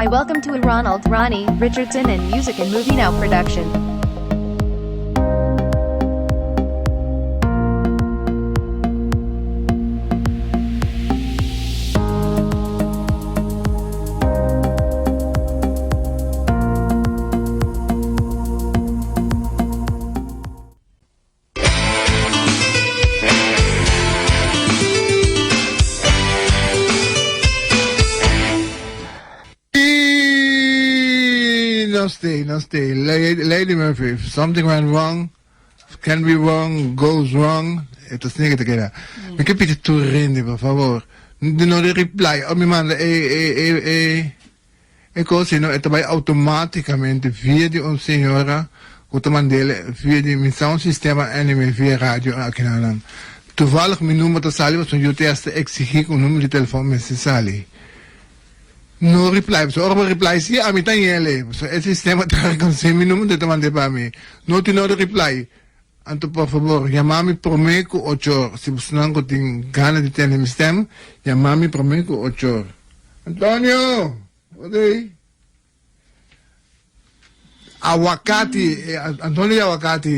Hi, welcome to Ronald Ronnie Richardson and Music and Movie Now production. Nos stay, nos stay. Lady Murphy, if something went wrong, can be wrong, goes wrong, e ta sneaky ta keda. Mi ke pidi tur rende, por favor, no di reply, o mi manda e e e e E kos sino e ta bai outomátikamente via di un señora ku ta mand'el via di mi sa un sistema anyway via radio akinanan. Toevallig mi number ta sali pasobra UTS ta eksigí ku un number di telefòn mester sali. No reply pasobra ora bo reply si ami ta yele pasobra e sistema ta rekonosé mi number enton e ta mand'é pa mi. No tin no reply. Anto por fabor yama mi promé ku ocho or. Si bosonan ku tin gana di tende mi stem, yama mi promé ku ocho or. Antonio! Bo ta ei? Awakati, Antonio di awakati,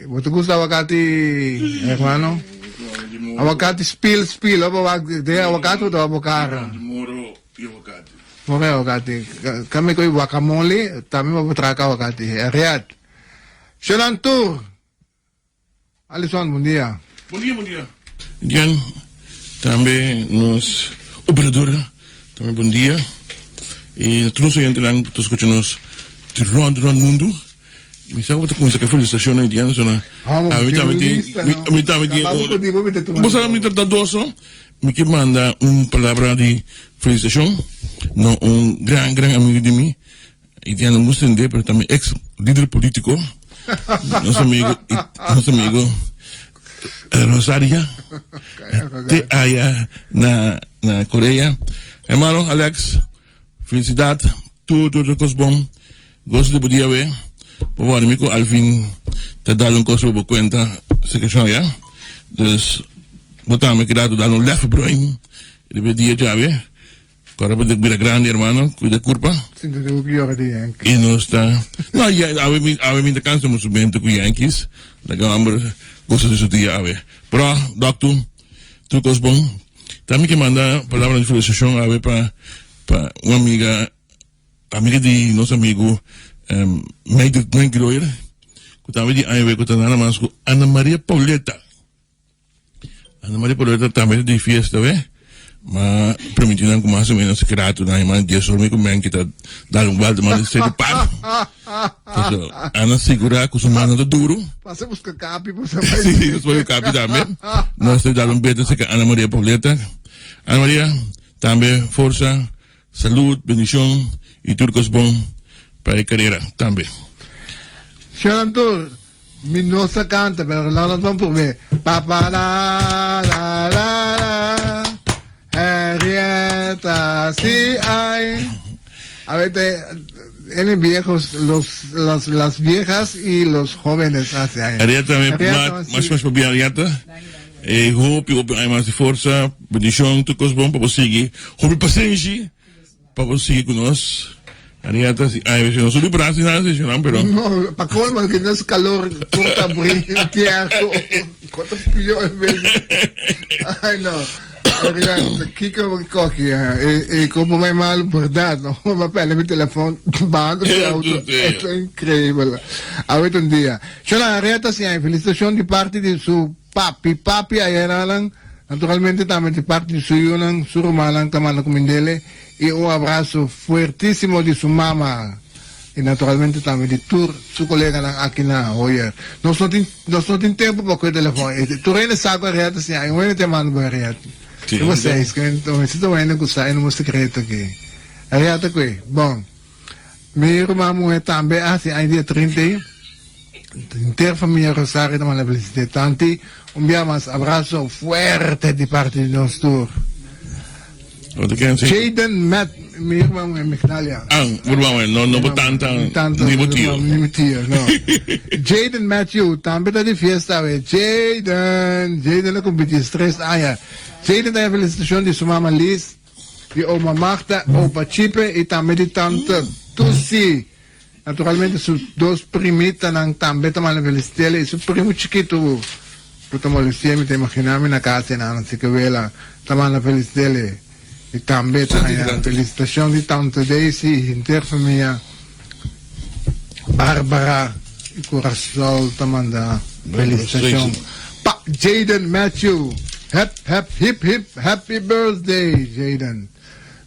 bo ta gusta awakati, hermano? Awakati spil spil, ora bo wak den awakati bo ta wak bo kara. Moro e awakati. Kami ku e guacamole, tambe bo por traha ku awakati. Ariat. Shonan tur! Alison, bon dia. Bon dia, bon dia. Jan, tambe nos operadora, tambe bon dia. Y na tur nos oyentenan ku ta skucha nos di rònt rònt mundu. Mi sa ku bo ta kuminsá ku e felisitashonnan Jan, so na ami tambe tin, mi tambe tin un, bo sa mi ta dadoso, mi ke manda un palabra di felisitashon na un gran gran amigu di mi. Y tin algun sende pero ta mi ex lider politico nos amigo nos amigo Rosaria te aya na na Korea hermano Alex felicidad tur tur cos bon gozo di bo dia awe por worde mi cu Alvin ta dal un cos riba bo cuenta secacion ya dus bo tambe keda dal un lef bruin riba e dia djawe. Kòrda pa bira grandi hermano, kuida kurpa. Sinti di hopi yora di Yankees. I nos ta, no, ya, awe mi, awe mi ta kansa muchu benta ku Yankees. Laga homber gosa di su dia awe. Pero, dòktu, tur kos bon. Ta mi ke manda palabra di felisitashon awe pa, pa un amiga, amiga di nos amigu, Mildred Groyer, ku tambe di aña awe ku ta nada mas ku Ana Maria Pauleta. Ana Maria Pauleta tambe ta di fiesta we, ma permiti nan ku mas o menos grato nan e man dies or mi ku men kita dal un buelta mas di sedu par. Paso Ana sigura ku su man no ta duru. Pasa buska kapi pa sa bai. Si, nos bai kapi tambe. Nos ta dal un beta seka Ana Maria Pauleta. Ana Maria, tambe forsa, salud, bendicion y tur kos bon pa e carera tambe. Señor Antur, Mi no sa canta pero lo nos ban purbe pa pa la la la la Henrietta si ay A ver te en viejos los las las viejas y los jóvenes hace ay Henrietta mi mas mas pabia Henrietta e hopi hopi aña mas di forsa bendicion tur cos bon pa bo sigui hopi pasenshi. Pa bo sigui cu nos Ariata si ay si no subi brasa ni nada si nan pero. No, pa colmo que nos calor corta brin tierco corta pio en vez. Ay no. Ariata, kiko bo koki e e como mai malo verdad no. Ma pele mi telefon bando di auto. Esto es increíble. Awit un dia. Shona Ariata si ay felicitacion di parti di su Papi, papi ayeranan, naturalmente tambe di parti di su yunan, su rumannan ta manda kumindele i un abraso fuertisimo di su mama i naturalmente tambe di tur su koleganan aki na Hoyer. Nos no tin, nos no tin tempu pa kohe telefon. E tur hende sa ku Henriette siña, i un hende ta manda bo Henriette. I bo seis, ku si un hende ku sa e numero sekreto aki. Henriette koe, bon. Mi ruman muhe tambe a hasi aña dia 30 i henter famia Rosario ta manda felicite tanti un bia mas abrazo fuerte di parti di nos tur. Jaden Matt mi ruman muhe Migdalia. Ah, bo ruman muhe, no, no bo tanta, ni bo tio. Ni mi tio, no. Jaden Matthew tambe ta di fiesta awe. Jaden, Jaden a cumpli 13 aña. Jaden ta haña felicitacion di su mama Liz. Di oma Magda, opa Chipe y tambe di tante Tusi. Naturalmente su dos primitanan tambe ta manda felicitele y su primo chikito cu ta molestia mi ta imagina mi na casa enan así que wela ta manda felicitele y tambe ta haña felicitacion di tante Daisy y henter famia Barbara y Curasol ta manda felicitacion pa Jaden Matthew hep hep hip hip happy birthday Jaden.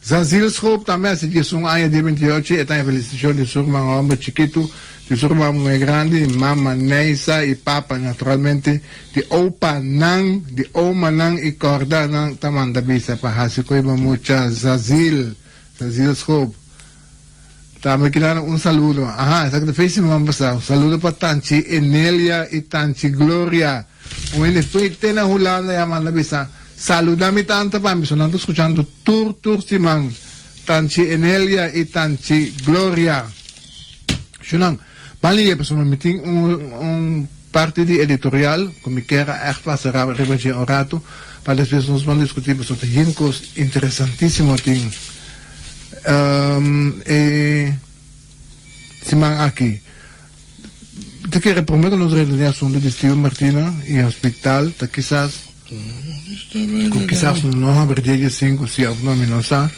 Zazil Schoop tambe a sigui esun aña di 28 e ta en felicitacion di su ruman homber chikitu, di su ruman muher grandi, mama Neisa y papa naturalmente, di opa nan, di oma nan y corda nan ta manda bisa pa haci cu e mamucha Zazil, Zazil Schoop. Tambe ki dana un saludo, aha esaki ta fe siman pasa, un saludo pa tanchi Enelia y tanchi Gloria. Un hende fui te na Hulanda ya manda bisa, Saluda mi tanta pa mi, so nan ta skuchando tur tur siman, Tanchi Enelia i Tanchi Gloria. Shunan, ban liye pasobra mi tin un un parti di editorial ku mi kier a ègt pasa riba dje un ratu pa despues nos ban diskutí pasobra ta yen kos interesantísimo tin e siman aki. Ta kere prome ku nos regla den asuntu di Steven Martina i hospital ta kisas ku kisas no habri dia di sinku si òf no mi no sa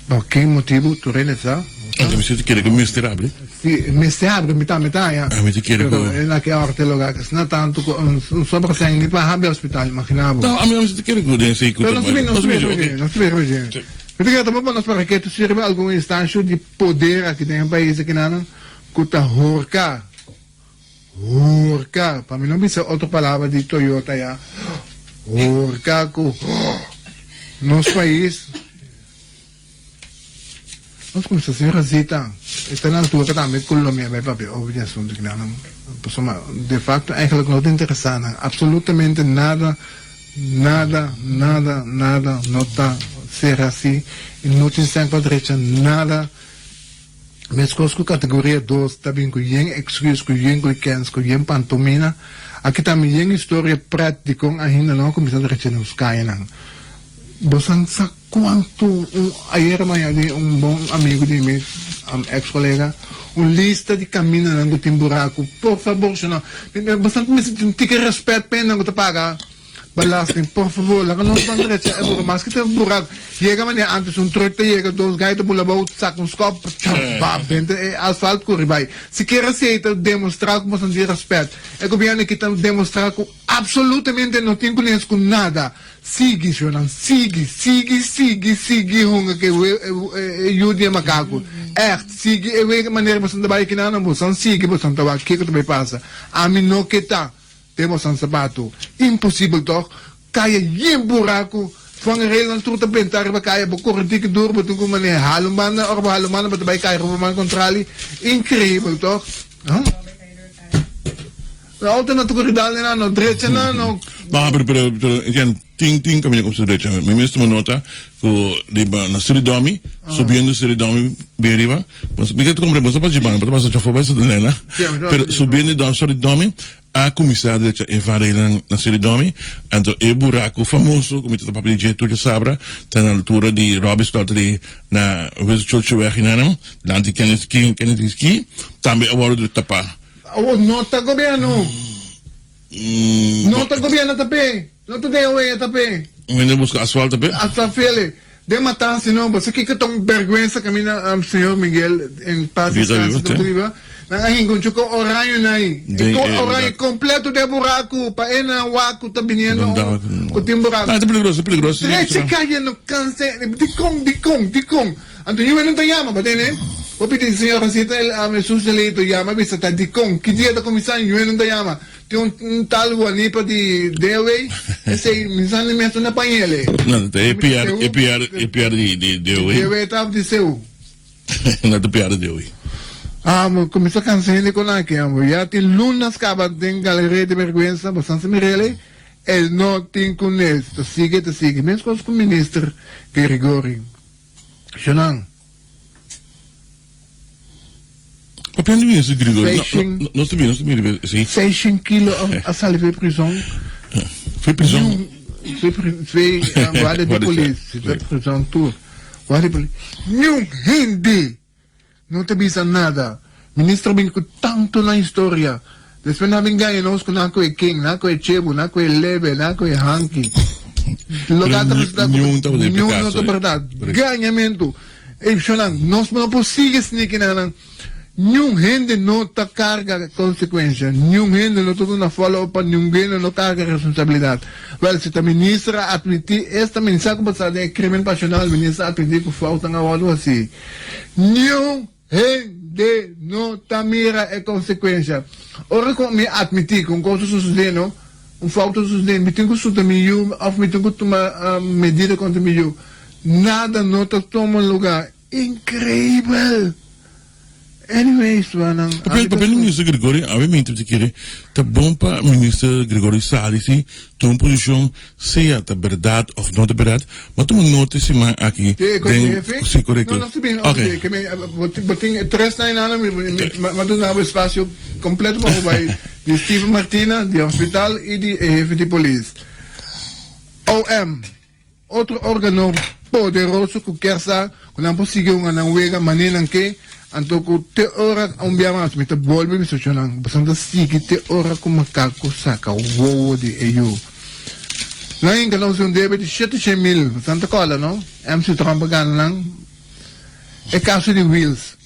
pa ki motibu tur hende sa. Anto mi si ta kere ku mester habri. Si mester habri mi tambe ta haña Mi ta kere ku. Pero e na ki ora te loga asina tantu ku un sobra sèn ni pa habri hospital imagina bo. No ami mi si ta kere ku den esei ku ta Pero nos ta bin nos ta bin Mi ta kere ta bon pa nos para ke ta sirbi algun instansio di poder aki den e pais akinanan ku ta horka, horka, pa mi no bisa otro palabra di Toyota ya, horka ku nos pais. Nos kuminsa señora Zita e ta na altura tambe ku lo mi a bai papia over di asuntu akinanan pasobra de facto eigenlijk no ta interesa nan absolutamente nada. Nada, nada, nada no ta ser haci y no tin sèn pa drecha nada. Mescos cu categoria dos ta bin cu yen excuse, cu yen coikens, cu yen pantomina, aki tambe yen historia pret di con ainda no a cuminsa drecha nos cayanan. Bosan sa cuanto un ayer maña di un bon amigo di mi, ex colega, un lista di camindanan cu tin buracu. Por fabor, sino, bosan mester tin un tiki respet pa esnan cu ta paga belasting. Por fabor, laga nos ban drecha e buracu. Maske ta buracu, yega manera antes un truck ta yega, dos gai ta bula abou, saca un scop, chaf, bap, denter e asfalt curi bay. Sikiera esey ta demostra cu bosan tin respet. E gobierno aki ta demostra cu Absolutamente no tin ku nes ku nada. Sigui, shornan, sigui, sigui, sigui, sigui hunga ku e yu di e makaku. Ègt, sigui e wega manera boso ta bai kinan, boso sigui, boso ta wak kiko ta bai pasa. Ami no ke ta den boso sapatu. Imposibel tòg? Kaya yen buraku, vangrailnan tur ta benta riba kaya, bo kore tiki duru, bo tin ku maneha hala un banda, ora bo hala un banda bo ta bai kai riba bo man kontrali. Inkreibel tòg? No auto no ta kore dal na no drecha na no. No, pero pero pero entiendo, tin tin caminda como su drecha. Mi mes tuma nota cu riba na Suridomi, subiendo Suridomi bien riba. Pues mi ta compre boso pa Jibana, pero pasa chofo bai Nena. Pero subiendo dom Suridomi a cuminsa drecha e varenan na Suridomi, anto e buraco famoso cu mi ta papia di dje tur sabra ta na altura di Robbie's Lottery na West Churchweg hinanam, dilanti Kenneth King, Kenneth Ski, tambe a wordo tapa. Awor no ta gobierno. No ta gobierno ta p'e. No ta DOE ta p'e. Un hende busca asfalto p'e. Hasta fele. Den matansa no. Bo sa kiko ta un berguensa caminda señor Miguel en paz descanse ta biba. Nan a hinca un chuco oraño nai. E oraño completo den buraco pa e nan wak cu ta biniendo cu tin buraco. Ta peligroso, ta peligroso. Drecha calle no canse. Dicon, dicon, dicon. Anto yu no ta yama, bo tene? Bo pidi señor Rosita el a Jesús Celito yama bisa ta dikon? Ki dia ta kuminsá yu no ta yama? Tin un tal Juanipa di Dewey, esei mi sa ni mes na pañele. No, ta e PR, e PR, e PR di di Dewey. Dewey ta of di Seu? No ta PR di Dewey. Ah, bo kuminsá kansa hende kon aki, amo. Ya tin lunas kaba den galeria di bergwensa, bo san si mirele, el no tin kunes. Ta sigui, ta sigui. Meskos ku minister Girigory. Shunan. Papia di minister Grigori. No, no, no ta no ta si. 600 kilo a sali fe prison. Fe prison. Twee guardia di polis, si ta prizon tur. Guardia di polis, niun hende no ta bisa nada. Minister bin ku tantu na historia. Despues nan bin gaña nos ku nan ku e king, nan ku e chebu, nan ku e lebe, nan ku e hanki. Loke ta resulta ku Niun tabata e niun no caso, ta eh. berdad. Gañamentu. Ey shonan, nos no por sigui sniki nan nan. Niun hende no ta karga konsekuensia, niun hende no ta duna follow up pa niun hende no karga responsabilidat. Wèl, si ta minister a atmití, esta mensa ku pasa den e krimen pasional, minister a atmití ku foutnan a wòrdu hasí. Niun hende no ta mira e konsekuensia. Ora ku mi atmití ku un kos a sosodé, no, un fout a sosodé, mi tin ku suta mi yu òf mi tin ku tuma medida kontra mi yu. Nada no ta tuma lugá. Increibel! Anyways, rumannan, Papia, ami ta papia di Minister Gregorio, awe mi ta kere ta bon pa Minister Gregorio sali si tuma un posicion sea ta berdad of no ta berdad, ma tuma nota e siman aki Sí, con den, jefe? si corecto. No, no, si bien, Ok. ok, ke mi, bo tin, bo tin tres na inana, mi, mi, mi, ma duna bo espacio completo pa bo bai di Steven Martina, di hospital y di e hefe di polis. OM. Otro organo poderoso ku kier sa ku nan por sigui hunga nan wega manera nan ke, anto ku te ora un bia mas mi ta bolbe bisa cu nan, boso ta sigui te ora ku makaku saka wowo di e yu. Nan hinka nos un debe di shete shen mil, boso ta kòrda no? MC Trump a gana nan e kaso di Wiels.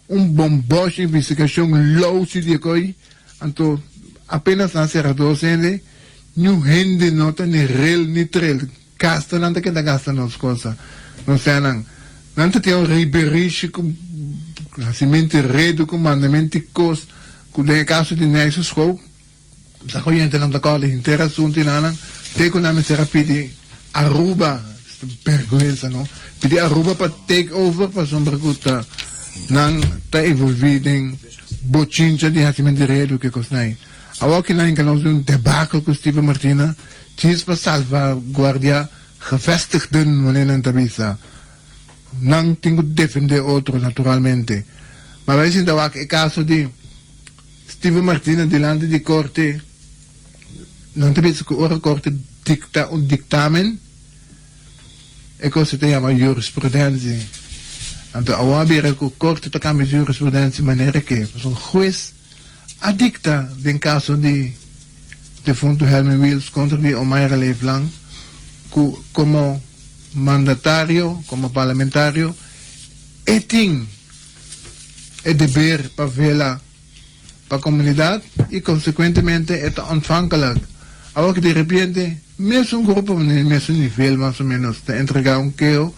Un bombosh investigashon lousy di e koi, anto apenas nan sera dos hende, niun hende no ta ni rel ni trel, gasta nan ta keda gasta nos cosa, no sea nan, nan ta tin un riberishi ku hasimenti redu ku mandamenti kos, ku den e kaso di Nijse Schoop, Sa oyente-nan ta kòrda henter asuntu i nan te ku nan mester a pidi Aruba, esta bergwensa no, pidi Aruba pa take over pasobra ku ta nan ta envolví den bochincha di hasimentu di redu ke kosnan ei. Awor ki nan hinka nos den un debakel ku Steven Martina djis pa salvaguardia gevestigden manera nan ta bisa. Nan tin ku defendé otro naturalmente. Ma bai sinta wak e kaso di. Steven Martina dilanti di korte nan ta bisa ku ora korte dikta un diktamen e kos ta yama jurisprudentie. Anto awor a bira ku korte ta kambia jurisprudentie manera ke pasobra hues a dikta den kaso di defuntu Helmin Wiels kontra di Omayra Leeflang ku komo mandatario komo parlamentario e tin e deber pa vela pa comunidad y consecuentemente e ta ontvankelijk. Awor ki di repente mesun grupo den mesun nivel mas o menos ta entrega un keho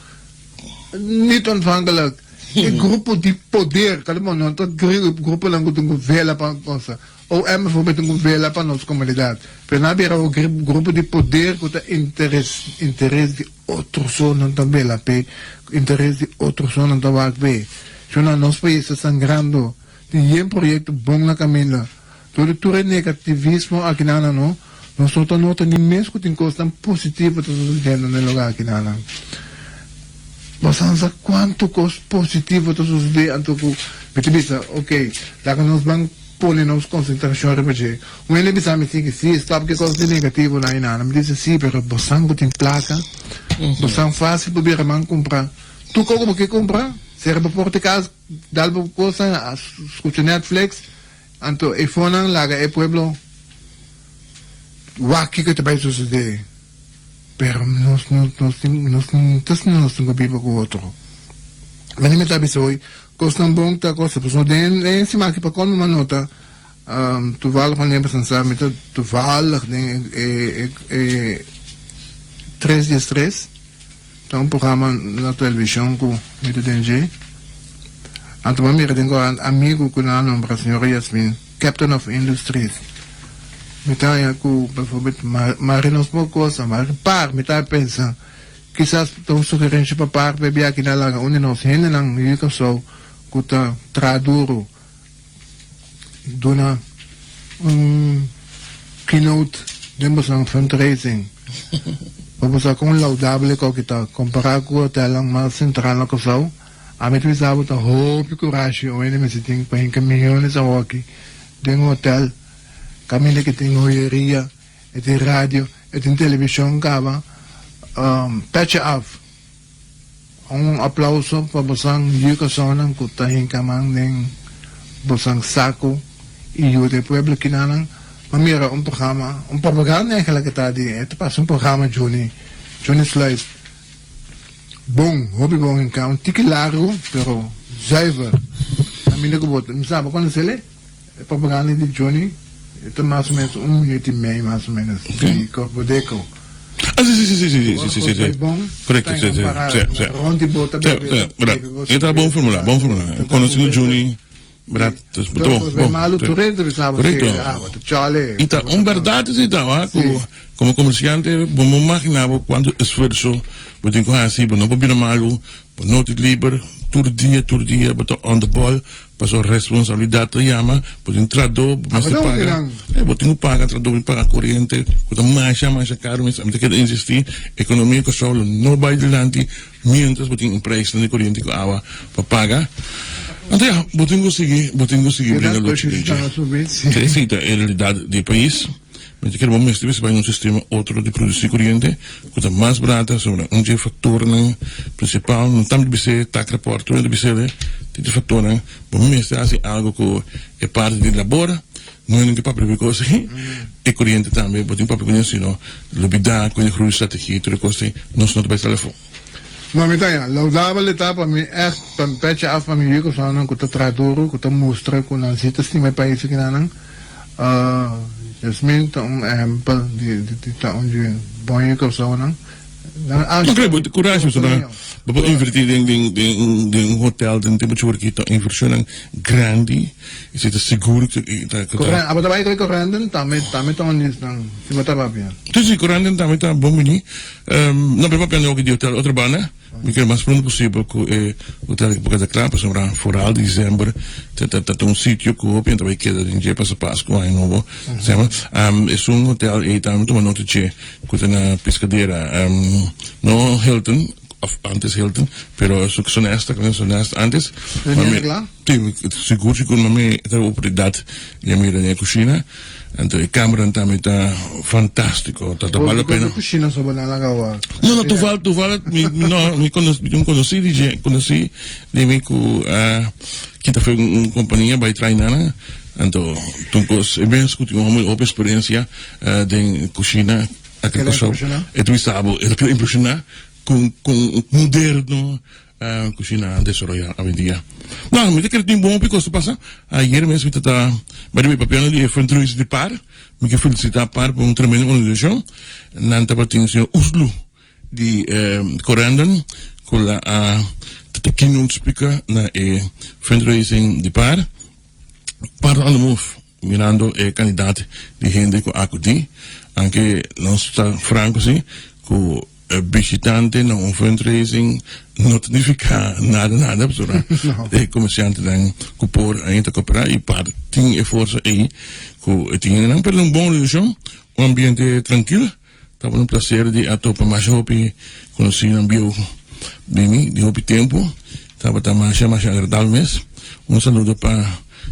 niet ontvankelijk. E grupo di poder, kalma no ta gruponan cu tin cu vela pa cosa. OM bijvoorbeeld tin cu vela pa nos comunidad. Pero nan a bira un grupo di poder cu ta interes interes di otro sonan ta bela p'e, interes di otro sonan ta wak p'e. Shona nos pais ta sangrando, tin yen proyecto bon na caminda. Door di tur e negativismo akinanan no, nos no ta nota ni mes cu tin cosnan positivo ta sucediendo na e lugar akinanan. Bo sa sa cuanto cos positivo ta sucede anto cu mi ta bisa, ok, laga nos ban pone nos concentracion riba dje. Un hende bisa mi si, si, stop ki cos di negativo na inana. Mi dice, si, pero bo san cu tin placa, bo san facil bo bira man cumpra tur co cu bo ke cumpra, cera bo porta di cas, dal bo cosa, scucha Netflix, anto e fonan laga e pueblo wak kico ta bay sucede. Pero nos no nos tin nos no ta asina nos tin ku biba ku otro. Mane mi ta bisa hoy, kosnan bon ta kosa pasobra den den e siman aki pa komo mi a nota toevallig wanneer mi sa mi ta toevallig den e e e tres dies tres ta un programa na televishon ku mi ta den dje anto mi a mira den ku amigu ku nan a nombra señora Yasmin. Captain of Industries mi ta haña ku bijvoorbeeld mari nos por cosa mari par mi ta pensa kisas ta un sugerensha pa par p'e aki na laga un di nos hendenan yu Kòrsou ku ta traha duru duna un keynote den boso fundraising pa bo sa kon laudabel e koki ta kompará ku hotelnan mas sentral na Kòrsou. Ami ta bisa bo ta hopi kurashi un hende mester tin pa hinka miyones awoki den un hotel kaminda ke tin hoyeria, e tin radio. E tin televishon kaba. Petje af. Un aplauso pa bosan yu kosonnan ku ta hinka man den bosan saku i yuda e pueblo kinanan. Mi a mira un programa, un propaganda eigenlijk e ta di, e ta pasa un programa Johnny, Johnny Sluis. Bon, hopi bon hinka, un tiki largu pero zuiver. Kaminda ku bo ta, mi sa bo konosel e? E propaganda di Johnny e ta mas o menos un minuut y mei mas o menos di Corpodeco. Ah, si, si, si, si, si, si, si, si, si. Correcto, si, si, si, si. Rond di bota bebe. Si, si, E ta bon formula, bon formula. Conociendo Johnny, brat, dus bon, bon. Malu tur rente bisaba Correcto. Chale. Y ta un berdad si ta, wa, cu como comerciante, bo no imagina bo cuanto esfuerzo bo tin cu haci, bo no por bira malu, bo no tin liber, tur dia, tur dia bo ta on the ball. Pasobra responsabilidat ta yama, bo tin trahadó, bo mester paga. E bo tin ku paga trahadó, bo tin paga koriente, ku ta masha masha karu mes. Ami ta keda insistí, ekonomia Kòrsou lo no bai dilanti miéntras bo tin un preisnan di koriente ku awa pa paga. Anto ya, bo tin ku sigui, bo tin ku sigui bringa lucha den dje. Esei ta e realidat di e pais. Mi ta kere bo mester bisa bai un sistema otro di produci coriente cu ta mas barata sobra un dje factornan principal no tambe bis'e tak rapport tur ta bis'e tin dje factornan bo mester haci algo cu e parti di labor no hende ke papia riba e cos aki e coriente tambe bo tin papia cu sino lubida cu e groei strategie tur e cos ei nos no ta bai sali afo. No mi ta ya laudabel e ta pa mi echt pa mi pecha af pa mi yu personanan cu ta traha duro cu ta mustra cu nan si ta stima e pais aki nan. Jasmin ta un ehempel di di ta un di bon yu Kòrsounan. No creo bo kurashi pasobra bo por inverti den den den den un hotel den tempo chorki ta invershonnan grandi y si ta sigur ku ta ku ta. Abo ta bai koe Corendon tambe tambe ta un disnan si bo ta papia. Si si Corendon tambe ta bon bini no pero papia di hotel otro banda. Mi kere mas pronto posibel ku e hotel aki por keda kla pasobra foral di december ta ta ta un sitio ku hopi hende ta bai keda den dje pasa Pasku aña nobo sema. Esun hotel ei tambe tuma nota dje ku ta na Piscadera no Hilton of antes Hilton pero su Sonesta Sonesta antes. Si sigur sigur ma mi ta oportunidat di a mira den e kushina anto e kameranan tambe ta fantastiko ta ta bal la pena. Kushina so bo nan laga wak. No no toval toval mi no mi kono mi tin un konosí di dje konosí di mi ku a kita fe un kompania bai trae nan anto tur kos e mes ku tin un hopi eksperensia den kushina a kere kòrsou e ta bisa bo e ta kere impreshoná kon kon moderno Cushina a desaroya awendia. No, mi ta kere tin bon hopi cos ta pasa. Ayer mes mi ta ta bai riba e papiando di e fundraiser di par. Mi ke felicita par pa un tremendo organisacion. Nan tabatin señor Uslu di Corendon cu la a ta ta keynote speaker na e fundraising di par. Par ta on the move mirando e cantidad di hende cu a acudi. Anke nos ta franco si cu E bishitante na un fundraising no ta nifiká nada nada pasobra e komersiantenan ku por ainda ta koperá i par tin e forsa ei ku e tin hendenan pero un bon relashon un ambiente trankil tabata un plaser di a topa masha hopi konosínan bieu di mi di hopi tempu tabata masha masha agradabel mes un saludo pa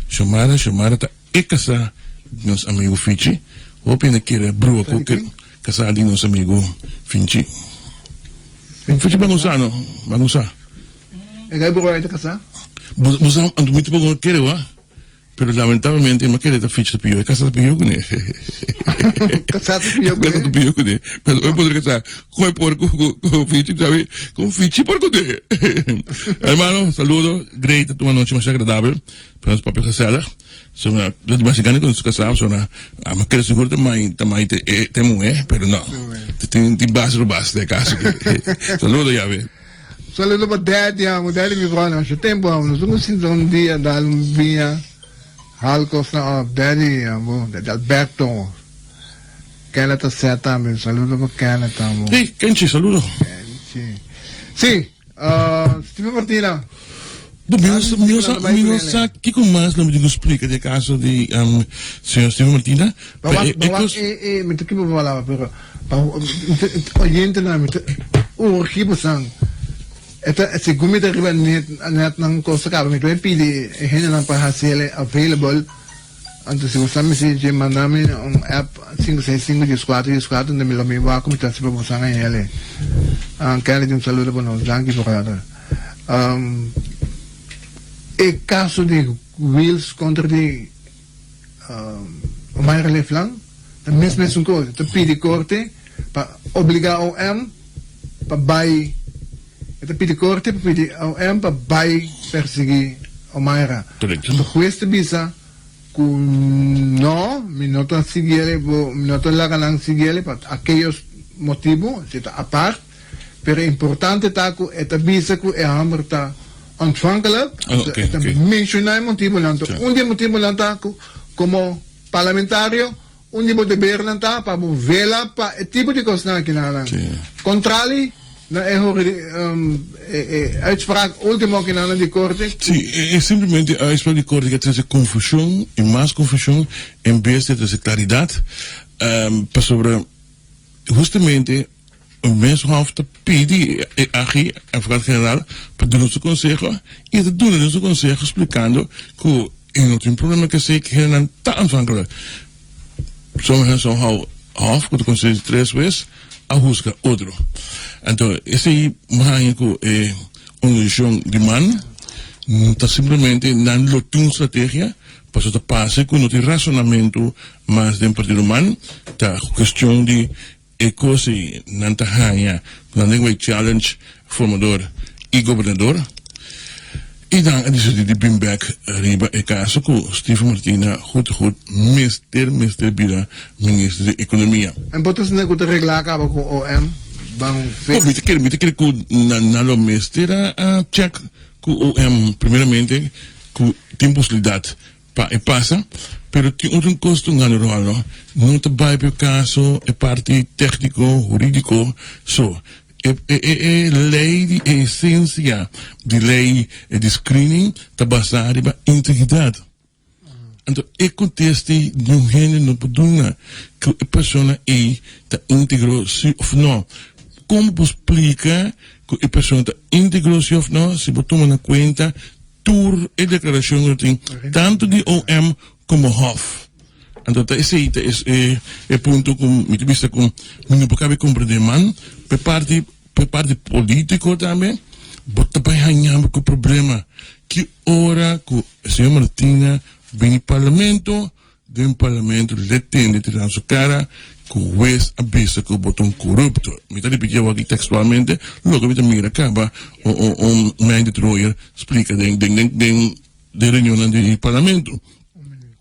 Xiomara Xiomara ta E kasá di nos amigu Fichi. Hopi hende kere brua ku e kasá di nos amigu Finchi. Fichi ban usa no, ban usa. E gai brua ei ta kasá? Bo sa, anto mi tampoko no kere wak, pero lamentablemente mi a kere ta Fichi ta pió, e kasá ta pió kuné. Kasá ta pió kuné? Kasá ta pió kuné. Pero oi por kasá ku e por ku Fichi, sabi, ku Fichi por kuné. Hermano, saludo, great, ta un anochi masha agradabel. Pero nos papia gezellig. So na, lo di mexicano con su casado, so na, ama kere seguro ta mai, ta mai te, e, te muhe, pero no. Te tin, tin base lo base de caso. Saludo ya ve. Saludo pa daddy amo, daddy mi brother, masha tempo amo, nos un sinta un dia dal un biña, hal cosnan op, daddy amo, daddy Alberto, Kenneth a set tambe, saludo pa Kenneth amo. Hey, Kenchi, saludo. Kenchi. Si, uh, Steven Martina. Bo, mi no sa, mi no sa, mi no sa kiko mas lo mi tin ku splika di e kaso di señor Steven Martina. Ba wak, ba wak e, e, mi ta kiba palabra, pero pa oyentenan mi ta urgi bosan. E ta, segun mi ta riba net, netnan kos ta kaba, mi ta bai pidi e hendenan pa hasi el available. Anto si bo sa mi si dje manda mi un app 565 14 14 unda mi lo mi wak ku mi ta hasi pa bo san aña ele. Kennedy un saludo pa nos. Danki brother. E kaso di Wiels kontra di Omayra Leeflang ta mes mesun kos. Ta pidi korte pa obliga OM pa bai E ta pidi korte pa pidi OM pa bai persegui Omayra. Anto hues ta bisa ku no, mi no ta siguiele, bo mi no ta laga nan siguiele pa akeyos motibu, si ta apart, pero importante ta ku e ta bisa ku e hòmber ta ontvankelijk, anto e ta menshoná e motibunan. Anto un di e motibunan ta ku komo parlamentario Un di bo debernan ta pa bo vela pa e tipo di kosnan akinanan. Kontrali na e e uitspraak ultimo akinanan di korte. Sí, e simplemente e uitspraak di korte ke trese konfushon i mas konfushon en bes di trese klaridat, pasobra hustamente e mes hof ta pidi e agi, advocaat general, pa duna su konseho i e ta duna su konseho splikando ku e no tin problema ku esei, ku hendenan ta aanvankelijk. Sommigen zo'n hou hof ku ta konsistí di tres wes a husga otro. Anto esei mi haña ku e organisashon di man ta simplemente nan lo tin un strategia pasobra ta parse ku no tin rasonamentu mas den partido man, ta kuestion di E kos ei nan ta haña ku nan den wei challenge formador i gobernador i nan a disidí di bin bek riba e kaso ku Steven Martina goed goed mester mester bira minister di ekonomia. En bo ta sinti ku ta reglá kaba ku OM ban fe? Mi ta kere mi ta kere ku nan nan lo mester a check ku OM primeramente ku tin posibilidat Pa e pasa, pero tin otro cos ta un rol no, no ta bay pa e caso e parti tecnico, huridico so, e e e ley di e esencia di ley di screening ta basa riba integridad. Anto e conteste niun hende no por duna cu e persona ey ta integro si of no. Como bo splica cu e persona ta integro si of no si bo tuma na cuenta Tur e deklarashon lo tin tantu di OM komo Hof. Anto ta esei ta e e punto ku mi ta bisa ku mi no por kabe komprendé man pa e parti pa e parti politiko tambe bo ta bai haña bo ku problema ki ora ku señor Martina bini parlamento Den parlamento le tende tira su cara cu huez a bisa cu bo ta un corupto. Mi ta ripiti awor aki textualmente loke mi ta mira caba un Meindert de Troyer splica den den den den reunionnan di parlamento.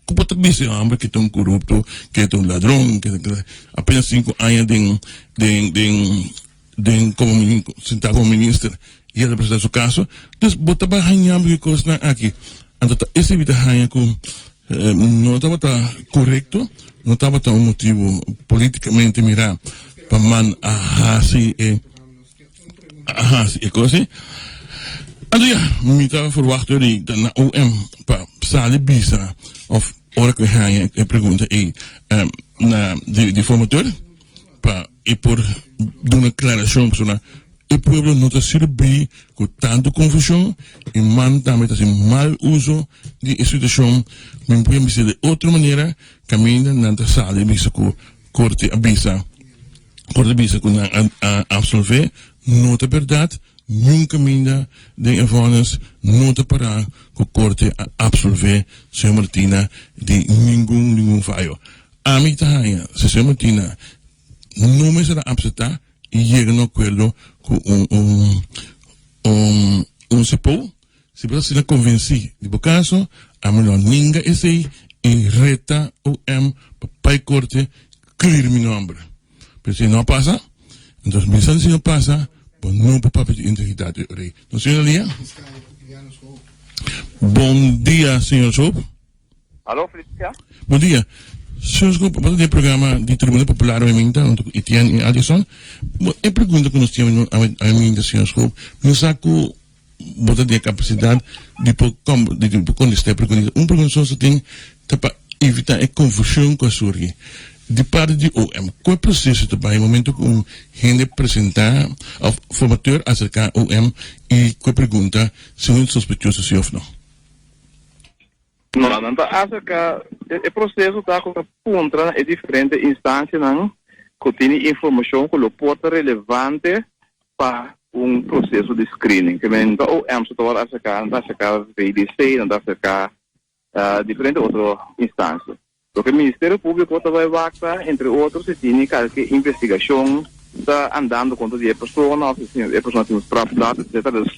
Cu bo ta bisa e homber cu ta un corupto, cu ta un ladron, cu ta apenas cinco aña den den den den como senta como minister y a representa su caso. Dus bo ta bai haña bo e cosnan aki. Anto ta esei mi ta haña cu no tabata corecto, no tabata un motibo politicamente mira pa man a haci e a haci e cos ei. Anto ya, mi ta verwacht di na OM pa sali bisa of ora cu e haña e pregunta ei na di formateur. Pa e por duna klarashon pasobra e pueblo no ta sirbí ku tantu konfushon i man tambe ta hasi mal uso di e situashon. Mi por bisa di otro manera kaminda nan ta sali bisa ku korte a bisa korte a bisa ku nan a absolvé no ta bèrdat niun kaminda den e vònes no ta pará ku korte a absolvé señor Martina di ningun ningun fayo. Ami ta haña si señor Martina no mester a apseptá i yega na un akuerdo ku un un un un sepou, si bo ta asina konvensí di bo kaso, ami lo a ninga esei i reta OM pa bai korte clear mi nomber. Pero si no a pasa, entonces mi sa si no pasa, bo no por papia di integridat di rei. No señor Lia? Bon dia señor Soap. Alo, Felicia. Bon dia. Señor Scoop, bo ta den e programa di Tribuna Popular awe minta hunto cu Etienne y Addison. Bo, e pregunta cu nos tin awe awe minta, señor Scoop, nos sa cu bo ta den e capacidad di por com di por contesta e pregunta. Un pregunta nos ta tin ta pa evita e confusion cu a surgi di parti di OM. Cu e proceso ta bay momento cu un hende presenta of formateur acerca OM y cu e pregunta si un sospechoso si of no? No, nan ta aserká, e proseso ta ku ta puntra na e diferente instansianan ku tini informashon ku lo por ta relevante pa un proseso di screening. Ke men ta OM so ta wòrdu aserká, nan ta aserká VDC, nan ta aserká diferente otro instansia. Loke Ministerio Públiko ta bai wak ta, entre otro, si tini kalke investigashon ta andando kontra di e persona òf si e persona tin un strafblad, etcetera. Dus,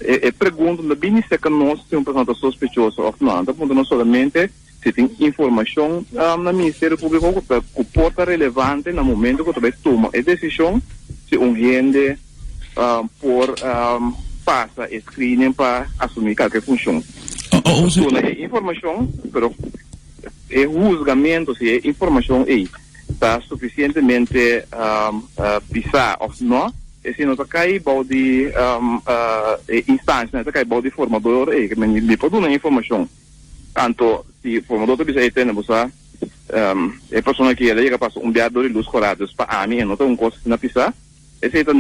e pregunta no ta bini serka nos si un persona ta sospechoso òf no. Nan ta puntra nos solamente si tin informashon na Ministerio Públiko ku ta ku por ta relevante na momento ku ta bai tuma e desishon si un hende por pasa e screening pa asumí kalke funshon. Nos ta duna e informashon, pero. E huzgamentu si e informashon ei ta sufisientemente pisá òf nò, esei no ta kai bou di e instansia, no ta kai bou di formador ei. Mi por duna informashon, anto si formador ta bisa ei tende bo sa e persona aki el a yega pasa un bia dor di lus kòrá, dus pa ami e no ta un kos asina pisá. Esei ta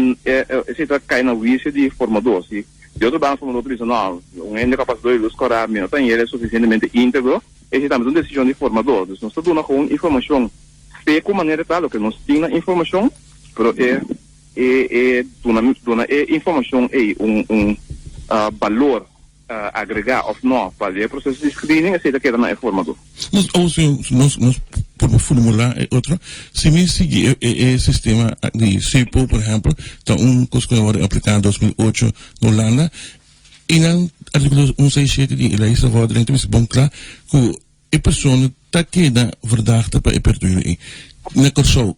esei ta kai na huisio di formador. Si di otro banda formador ta bisa no, un hende ku a pasa dor di lus kòrá mi no ta hende sufisientemente íntegro, esei tambe ta un desishon di formador. Dus nos ta duna gewoon informashon seku manera ta loke nos tin na informashon, pero e e e duna duna e informashon ei un un balor agregá òf no pa di e proseso di screening, esei ta keda na e formadó. Nos o si nos nos por formulá e otro, si mi sigui e e sistema di CIPO por ehèmpel, ta un kos ku a wòrdu apliká na 2008 na Hulanda, i nan artíkulo un seis shete di e lei strafvordering ta bisa bon kla ku e persona ta keda verdachte pa e periodo ei. Na Kòrsou,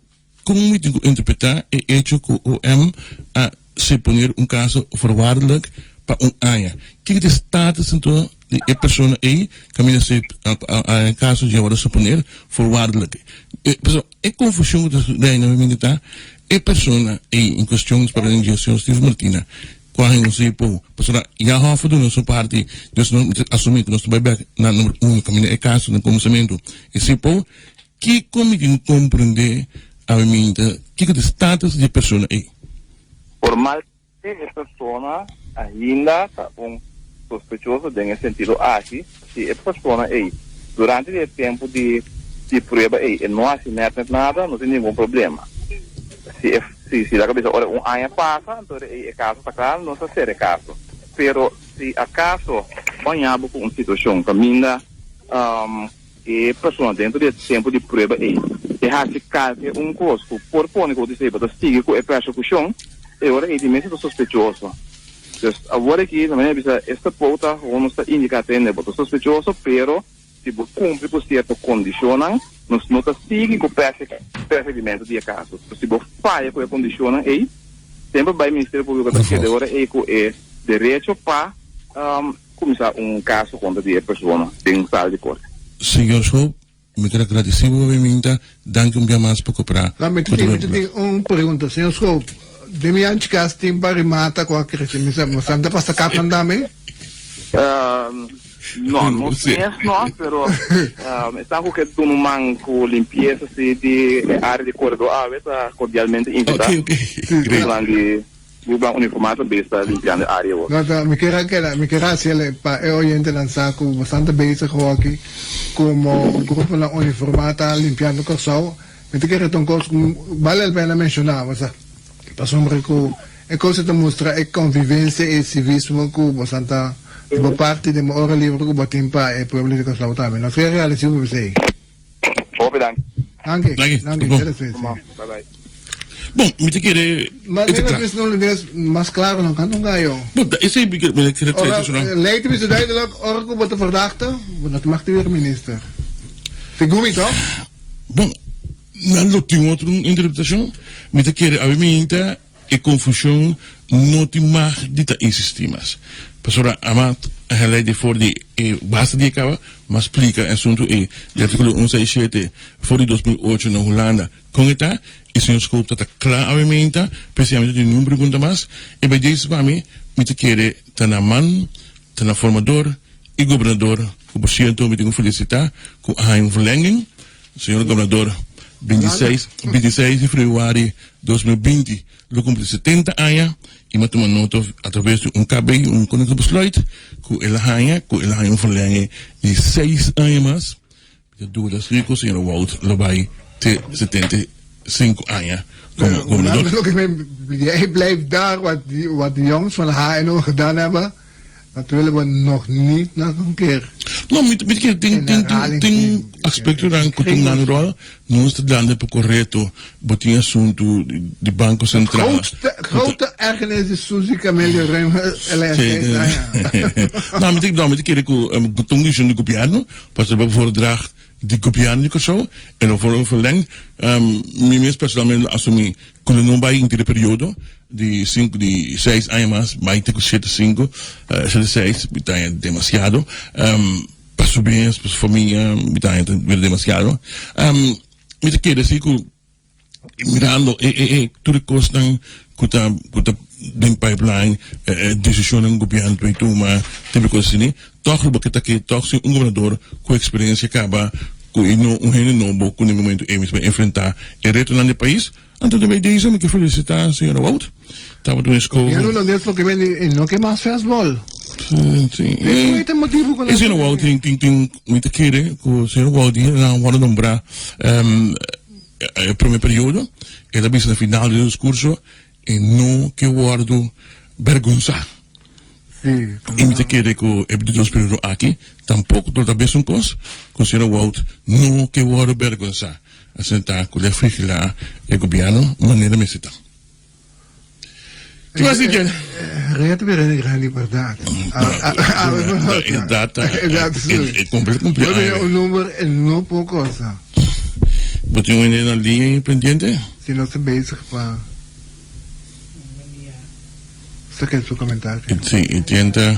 Kon mi tin ku interpretá e echo ku OM a seponer un kaso voorwaardelijk pa un aña? Kiko ta e status anto di e persona ei kaminda si e kaso dje wòrdu seponer voorwaardelijk? Pasobra e konfushon ku ta reina mi mente ta e persona ei en kuestion, nos papia den dje señor Steven Martina, ku a haña un sepo, pasobra ya hòf a duna su parti, dus nos ta asumí ku nos ta bai bèk na number uno kaminda e kaso na kuminsamentu e sepo. Kiko mi tin komprendé awe minta? Kiko ta e status di e persona ei? Formalmente e persona ainda ta un sospechoso den e sentido aki, si e persona ei durante di e tempu di di prueba ei e no hasi nèt nèt nada, no tin ningun problema. Si e si si laga bisa ora un aña pasa anto ei e kaso ta kla, nos ta sera e kaso. Pero si akaso bo haña bo ku un situashon kaminda E persona dentro di e tempu di prueba ei e hasi kalke un kos ku por pone ku bo ta bo ta sigui ku e persekushon, e ora ei di mes e ta sospechoso. Dus awor aki ta manera bisa esta pouta ho nos ta indiká tende bo ta sospechoso pero si bo kumpli ku sierto kondishonnan nos no ta sigui ku persiguimentu di e kaso. Si bo faya ku e kondishonnan ei semper bai Ministerio Públiko ta keda e ora ei ku e derecho pa Kuminsá un kaso kontra di e persona den sal di korte. Señor Schoop, mi ta gradisí bo pa biminta. Danki un bia mas pa koperá La, mi ku tin, mi tin un pregunta. Señor Schoop, den mi anchi kas tin bari mata ku a krese. Mi sa, bo ta pasa kap nan tambe? No, nos mes no, pero esnan ku ke duna un man ku limpiesa si di e área di koredor awe ta kordialmente invitá. Ok, ok. Great. Di Gruponan uniformá ta bezig ta limpiando e área awor. No ta, mi kier a keda, mi kier a hasi el pa e oyentenan sa ku bastante bezig hoki komo gruponan uniformá ta limpiando Kòrsou. Mi ta kere ta un kos ku bale el pena menshoná, bo sa, pasobra ku e kos ei ta mustra e konvivensia i e sivismo ku bosan ta di bo parti den bo ora libre ku bo tin pa e pueblo di Kòrsou tambe. Nos kier gradisí bo p'esei. Hopi danki. Danki, Danki, danki, bon. te despues, sí. Bye bye. Bon, mi ta kere Ma e ta nena kla. bis no les mas claro no kan un gayo. Bon, ta esei mi mi kere Ora, trese su nan. lei ta bisa duidelijk, ora ku bo ta verdachte, bo no ta mag te weer minister. Segun mi toch? Bon, nan lo tin otro interpretacion. Mi ta kere awe mi ta E confusion no tin mag di ta existi mas. Pasobra ama a helei di for di e basta di e caba, mas splica e asunto ei di articulo un seis shete for di 2008 na Hulanda con e ta, y señor Schoop ta ta cla awe meinta, p'esei ami no tin ningun pregunta mas. E bay deze pa mi, mi ta kere ta na man, ta na formador y gobernador, cu por cierto mi tin cu felicita cu a haña un verlenging, señor gobernador. 26, 26 di februari 2020 lo cumpli 70 aña y mi a tuma nota a traves di un KB, un Koninklijk Besluit, cu el a haña, cu el a haña un verlenging di 6 aña mas. Mi ta duda si cu señor Wout lo bay te 75 aña como gobernador. Loke mi, jij blijft daar wat die, wat die jongens van HNO gedaan hebben. Dat willen we nog niet nog een keer. No, mi mi ke tin tin tin tin aspectonan cu tin nan rol. Nos ta dando pa corecto. Bo tin asunto di Banco Central. Grootste, grote ergernis di Suzy Camelia Ruim LSD. No, mi no, mi ta kere cu cu ta un decision di gobierno, pasobra bo voordracht di gobierno di Kòrsou e lo for verlengd. Mi mes personalmente lo asumi ku lo no bai inter e periodo di sinku di seis aña mas bai te ku shete sinku shete seis mi ta haña demasiado pa su mes pa su famia mi ta haña ta bira demasiado. Mi ta kere si ku Mirando e e e tur e kosnan ku ta ku ta den pipeline, e e desishonnan ku gobièrnu ta bay tuma, tipo kos asina, tòg lo bo ke ta ke tòg sin un gobernador ku eksperensia kaba ku e no un hende nobo ku na e momento ei mester bay enfrentá e retonan di e pais. Anto ta bay deza mi ke felisitá señora Wout. Tabata un eskoho. Gobièrnu lo des loke bende e no ke mas fastball. Si si. E ta motibu ku E señora Wout tin tin tin mi ta kere ku señora Wout di nan wòrdu nombrá. E prome periodo, el a bisa na final di su discurso, e no ke wordo bergonsa. Y mi ta kere cu e di dos periodo aki tampoco lo ta mesun cos, cu señor Wout no ke wordo bergonsa. Asina ta cu lo a vigila e gobierno manera mester ta. Ki mas di ken? Ret bira di gran libertad. E data e completo cumpleaños. Un number e no por cosa. Bo tin un hende na liña pendiente? Si nos ta bezig pa saca su comentario. Si, e tin ta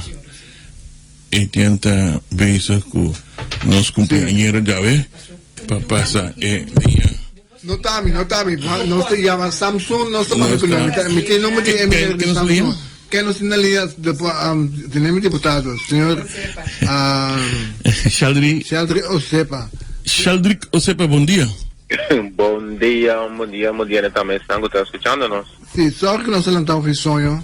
e tin ta bezig cu nos cumpleañero djawe pa pasa e dia. No ta mi, no ta mi. Nos ta yama Samsung, nos ta papia ku nan. Mi tin nomber di e meneer di Samsung. Ken nos tin na liña? Tene mi diputado, señor Sheldry. Sheldry Osepa. Sheldrick Osepa, bon dia. Bon dia, bon dia, bon dia na tambe esnan ku ta skuchando nos. Si, sorry ku nos a lanta hopi soño.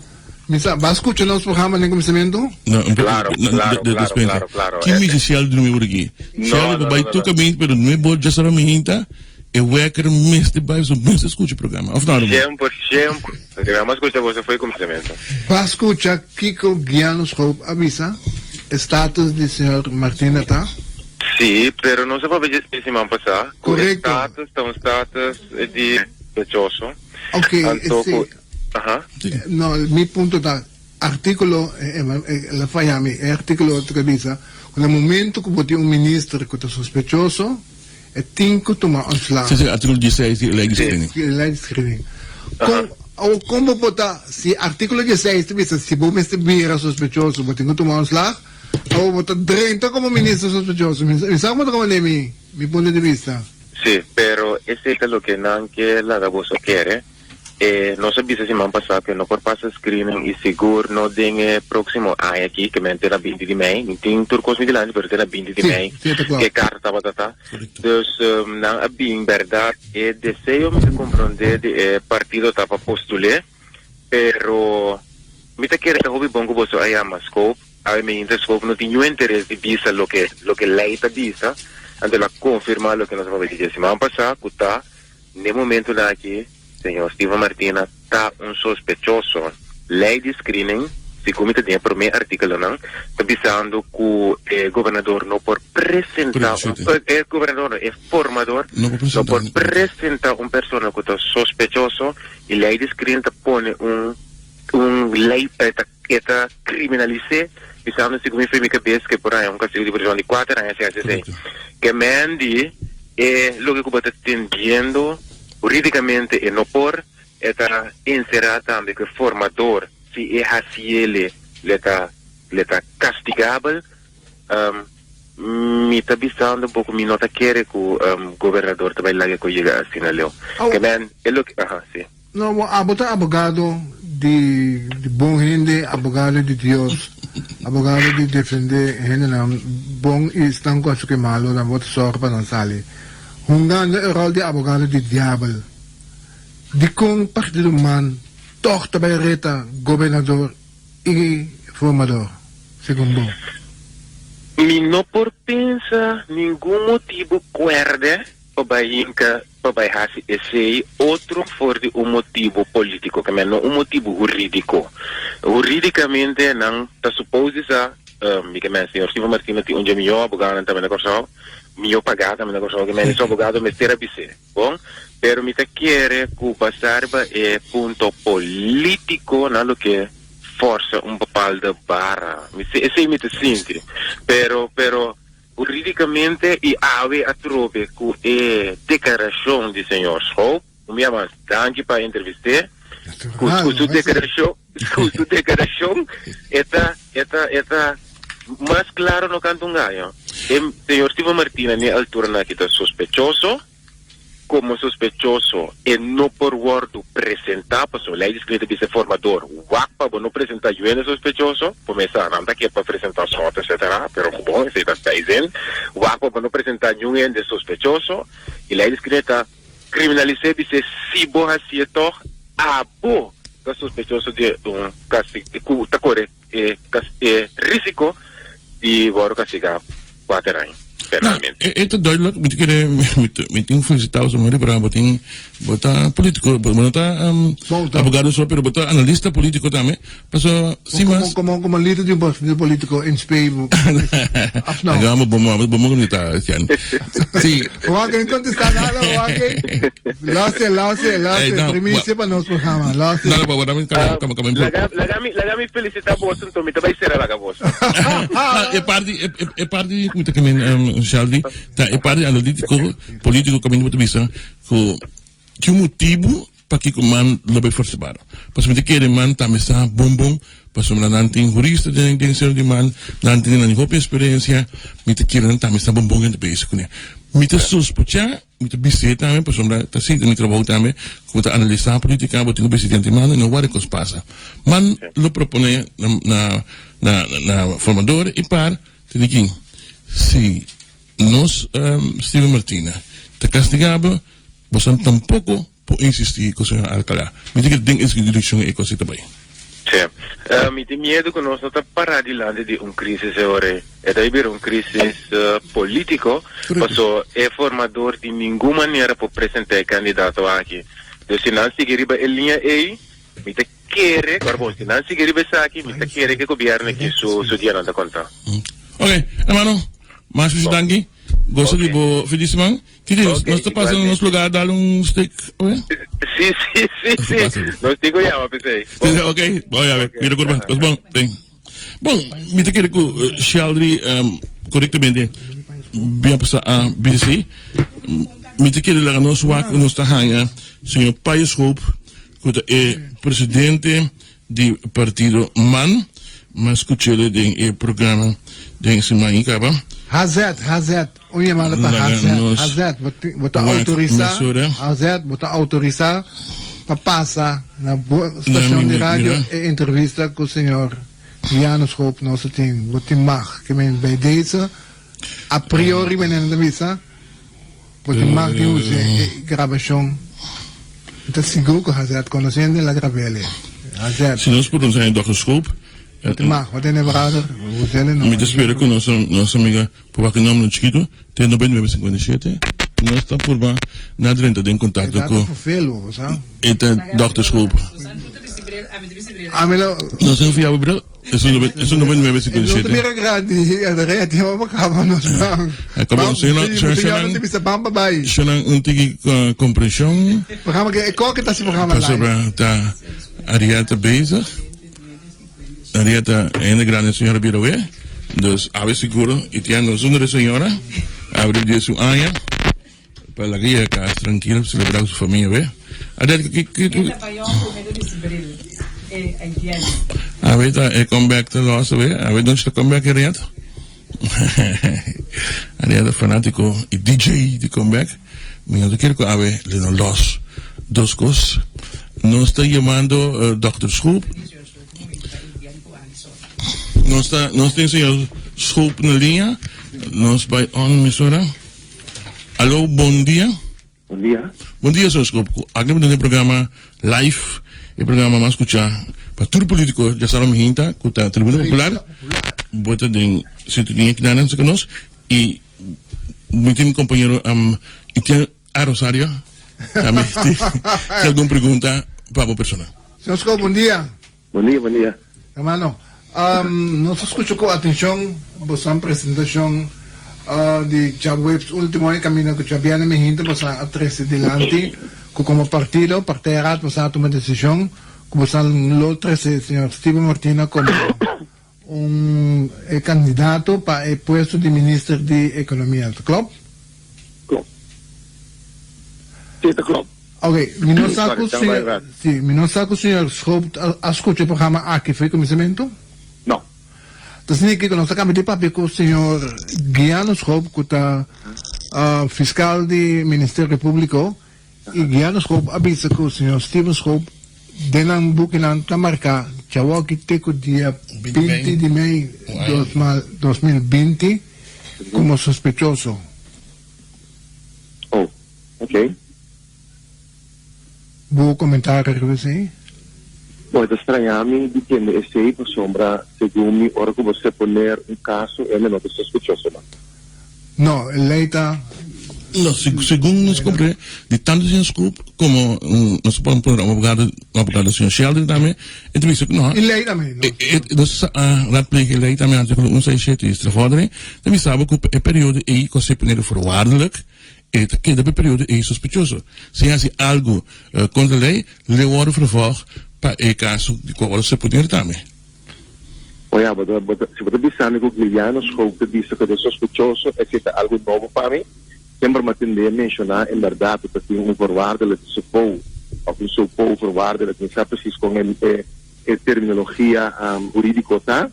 Mi sa, bo a skucha nos programa den kuminsamentu? No, un poco, Claro, no, claro, de, de, claro, despensa. claro, claro. Ki mi Sheldry drumi por aki? No, Sheldry, no, bo no, bai no, tur no. kaminda, pero no e bo dja sara mi hinta. E wekker mester bai so mester skucha programa of no Ramon? 100%. Porque mi ama skucha boso foi kuminsamentu. Ba skucha kiko Guiano Schoop a bisa e status di señor Martina ta? Sí, pero nos a papia dje siman pasá ku e Korekto. status ta un status di sospechoso. Ok, Anto sí. ku, aha. No, mi punto ta artíkulo, el a faya mi, e artíkulo ta bisa ku na momento ku bo tin un minister ku ta sospechoso, E tin ku tuma ontslag. Sí, sí, artíkulo dieseis di e lei di screening. Di e lei di screening. Kon, awor kon bo por ta, si artíkulo dieseis ta bisa si bo mester bira sospechoso bo tin ku tuma ontslag, awor bo ta drenta komo minister sospechoso. Mi sa komo ta komand'é mi, mi punto di bista. Sí, pero esei ta loke nan ke laga boso kere. E nos a bisa siman pasá ku e no por pasa screening i sigur no den e próksimo aña aki, ke men te na binti di mei. Mi tin tur kos mi dilanti, pero te na binti di mei ku e karta tabata ta. Dus nan a bin bèrdat e deseo mi ta komprondé di e partido ta pa postul'é, pero mi ta kere ta hopi bon ku boso a yama Scope. Awe mi hinter Scope no tin niun interes di bisa loke loke lei ta bisa, anto el a konfirmá loke nos a papia di dje siman pasá ku ta N'e momentunan aki, señor Steven Martina ta un sospechoso. Lei di screening, segun mi ta den e promé artíkulonan, ta bisando ku e gobernador no por presentá un, e gobernador no, e formador no por presentá un persona ku ta sospechoso i lei di screening ta pone un un lei ta E ta kriminalis'é, bisando si ku mi fui mi kabes ku e por haña un kastigo di prison di kuater aña si hasi esei. Ke men di e loke ku bo ta tendiendo hurídikamente e no por, e ta enserá tambe ku e formador si e hasiele le ta le ta kastigabel. Mi ta bisando bo ku mi no ta kere ku gobernador ta bai laga ku yega asina leu. Ke men e loke, aha, si. No, bo abo ta abogado di di bon hende, abogado di Dios, abogado di defende hendenan bon i esnan ku a hasi ke malo, nan bo ta sòru pa nan sali. Hungando e ròl di abogado di diabel. Dikon Partido man tòg ta bai reta gobernador i formador, segun bo? Mi no por pensa ningun motibu kuèrdè pa bai hinka pa bai hasi esei otro for di un motibu polítiko, ke men no un motibu hurídiko. Hurídikamente nan ta supos di sa, mi ke men señor Steven Martina tin un dje mihó abogadonan tambe na Kòrsou, mihó pagá tambe na Kòrsou, ke men su abogado mester a bis'é. Bon, pero mi ta kere ku basá riba e punto polítiko nan lo ke forsa un bepaalde bara. Mi si esei mi ta sinti. Pero, pero hurídikamente i awe atrobe ku e deklarashon di señor Schoop, un bia mas danki pa entrevist'é, ku ku su deklarashon, ku su deklarashon e ta, e ta, e ta mas klaro no kanta un gaño. E señor Steven Martina n'e alturanan aki ta sospechoso. Komo sospechoso e no por wòrdu presentá pasobra lei di skrito ta bisa e formador wak pa bo no presentá yuende sospechoso. Por mesa nan ta ke pa presentá sòt etcetera pero bon esei ta bijzin. Wak pa bo no presentá niun hende sospechoso i lei di skrito ta kriminalis'é bis'é si bo hasié tòg abo ta sospechoso di un kasi ku ta kore e e risico di wòrdu kastigá kuater aña penalmente. E e ta duidelijk, mi ta kere mi tin felicitá boso mari para bo tin bo ta politico bo no ta abogado so pero bo ta analista politico tambe paso si mas Como como lider di un partido politico in spe of no? Hagamos bo mo bo mo ta Jan. Si. Wak no contesta nada wak. Lase lase lase primicia pa nos programa lase. No no bo kaba kaba kaba Laga laga mi laga mi felicita boso nto mi ta bai sera laga boso. E parti e parti mi ta kimen Sheldry ta e parti analitico politico kaminda bo ta bisa ku ki motibu Pakiko man lo bay forsa baro? Pasobra mi ta kere man tambe sa bon bon, pasobra nan tin hurista den den seno di man, nan tin nan hopi experiencia, mi ta kere nan tambe sa bon bon hende bezig cune. Mi ta sospecha, mi ta bis'é tambe, pasobra ta sinti mi trabou tambe, cu bo ta analisa politica, bo tin cu bis'é di antemano y no worde cos pasa. Man lo propone na na na na formador y par, ta di kin, si nos Steven Martina ta castiga bo, Boso tampoco por insisti cu señor Alcalá. Mi tin ke den es direccion e cos ei ta bay. Sí. Mi tin miedu cu nos no ta para dilanti di un crisis e ora ei. E ta bira un crisis politico, paso e formador di ningun manera por presenta e candidato aki. Dus si nan sigui riba e liña ei, mi ta kere, ora bon, si nan sigui riba esaki, mi ta kere cu e gobierno aki su su dianan ta conta. Ok, hermano, mas mucho danki. Gosa di bo fin di siman. Titi, nos ta pasa na nos lugar dal un steak, oe? Sí, sí, sí, sí. Nos tin ku yama p'esei. Sí, sí, ok. Bon, ya, mira kurpa. Kos bon. Ven. Bon, mi ta kere ku Sheldry korektamente bien pasa a bisa esei. Mi ta kere laga nos wak ku nos ta haña señor Pius Hope ku ta e presidente di partido man. M'a skuch'el den e programa den siman i kaba. HZ, HZ, un yamada pa HZ, HZ, bo ta autorisa, HZ, bo ta autorisa pa pasa na bo stacion di radio e entrevista cu señor Janus Hoop nos ta tin, bo tin mag, ke men bij deze a priori meneer ta bisa, bo tin mag di usa e grabacion, mi ta sigur cu HZ conociendo el a grabele, HZ. Si nos por nos haña Dòkter Schoop. Bo tin mag, bo tene brother, usele no. Mi ta spera cu nos nos amiga por wak e nomber chiquito, te 99 57, nos ta purba na drenta den contacto cu. E ta verveel bo, sa. E ta Dòkter Schoop. Ami lo. Nos a fia bo bril, esun 99 57. No ta mira grandi, Andrea tin bo caba nos man. Caba, señor, señor, señor, señor, un tiki comprension. Programa que e koke ta si programa live. Pasobra ta Ariel ta bezig. Ariel ta hende grandi señora bira we. Dus awe seguro y tian nos zonder e señora. Awe di su aña. Pa laga yega cas tranquilo celebra cu su famia we. Ariel ki ki ki. Awe ta e comeback ta los we. Awe nochi ta comeback Ariel. Ariel ta fanatico y DJ di comeback. Mi no ta kere cu awe le no los dos cos. Nos ta yamando Dòkter Schoop. Nos ta nos tin señor Schoop na liña. Nos bay on emisora. Alo, bon dia. Bon dia. Bon dia, señor Schop. Aki bo den e programa live, e programa mas scucha pa tur politico djasabra mihinta cu ta Tribuna Popular. Bo ta den sintonia kinanan cerca nos y mi tin mi compañero Etienne A. Rosario tambe tin algun pregunta pa bo persona. Señor Schop, bon dia. Bon dia, bon dia. Hermano, nos a scucha cu atencion bosan presentacion di djaweps ultimo e caminda cu djabierne mi hinta bosan a trece dilanti cu como partido, partijraad, bosan a tuma decision cu bosan lo trece señor Steven Martina como un e candidato pa e puesto di minister di economia. Ta klopt? Klopt. Si, ta klopt. Ok, mi no sa ku señor, si, mi no sa ku señor Schoop a skucha e programa aki for e kuminsamentu? No. Ta siña kiko nos a kambia di papia ku señor Guiano Schoop ku ta fiskal di Ministerio Públiko i Guiano Schoop a bisa ku señor Steven Schoop den nan bukinan ta marká djawoki te ku dia 20 di mei 2020 komo sospechoso. Oh, ok. Bo comentario riba esey? Bo e ta straña mi di tende esey pasobra segun mi ora cu bo seponer un caso ende no ta sospechoso mas. No, e ley ta. No, segun nos comprende di tanto señor Scoop como nos por pone un abogado, un abogado señor Sheldon tambe, e ta bisa cu no. E ley tambe, no. Nos a raadpleeg e ley tambe articulo 167 di strafvordering, ta bisa bo cu e periodo ey cu a seponer voorwaardelijk, E ta keda pa e periodo ei sospechoso. Si hasi algu kontra lei, lo wòrdu vervolg pa e kaso di kua wòrdu seponer tambe. O ya, bo ta, bo ta, si bo ta bisa mi ku Guiliano Schoop ta bisa ku e ta sospechoso, esei ta algu nobo pa mi. Semper mi a tend'é menshoná en bèrdat ku ta tin un voorwaardelijk sepou òf un sopou voorwaardelijk, mi sa presis kon e, e, e terminologia hurídiko ta,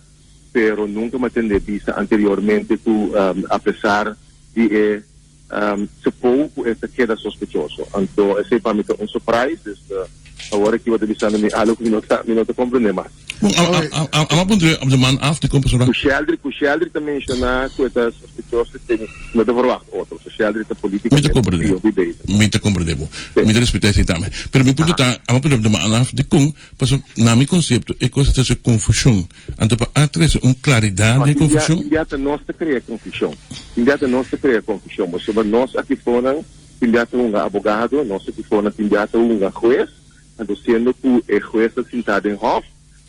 pero nunka mi a tend'é bisa anteriormente ku apesar di e Sepou ku e ta keda sospechoso. Anto esei pa mi ta un surprise, dus awor aki bo ta bisando mi algo ku mi no ta mi no ta komprende mas. Bon, a a puntra op de man af di kon pasobra. Ku Sheldry ku Sheldry ta menshoná ku e ta sospechoso esei mi no ta verwacht otro. So Sheldry ta Mi ta polítikamente komprende. hopi bezig. Mi ta komprende bo. Sí. Mi ta respetá esei tambe. Pero mi punto ta, a puntra op de man af di kon pasobra na mi konsepto e kos ta trese konfushon. Anto pa a trese un klaridat den e konfushon. Tin bia ta nos ta krea konfushon. Tin bia ta nos ta krea konfushon. Pasobra nos akifonan tin bia ta hunga abogado, nos akifonan tin bia ta hunga hues. Anto siendo ku e hues ta sintá den hòf,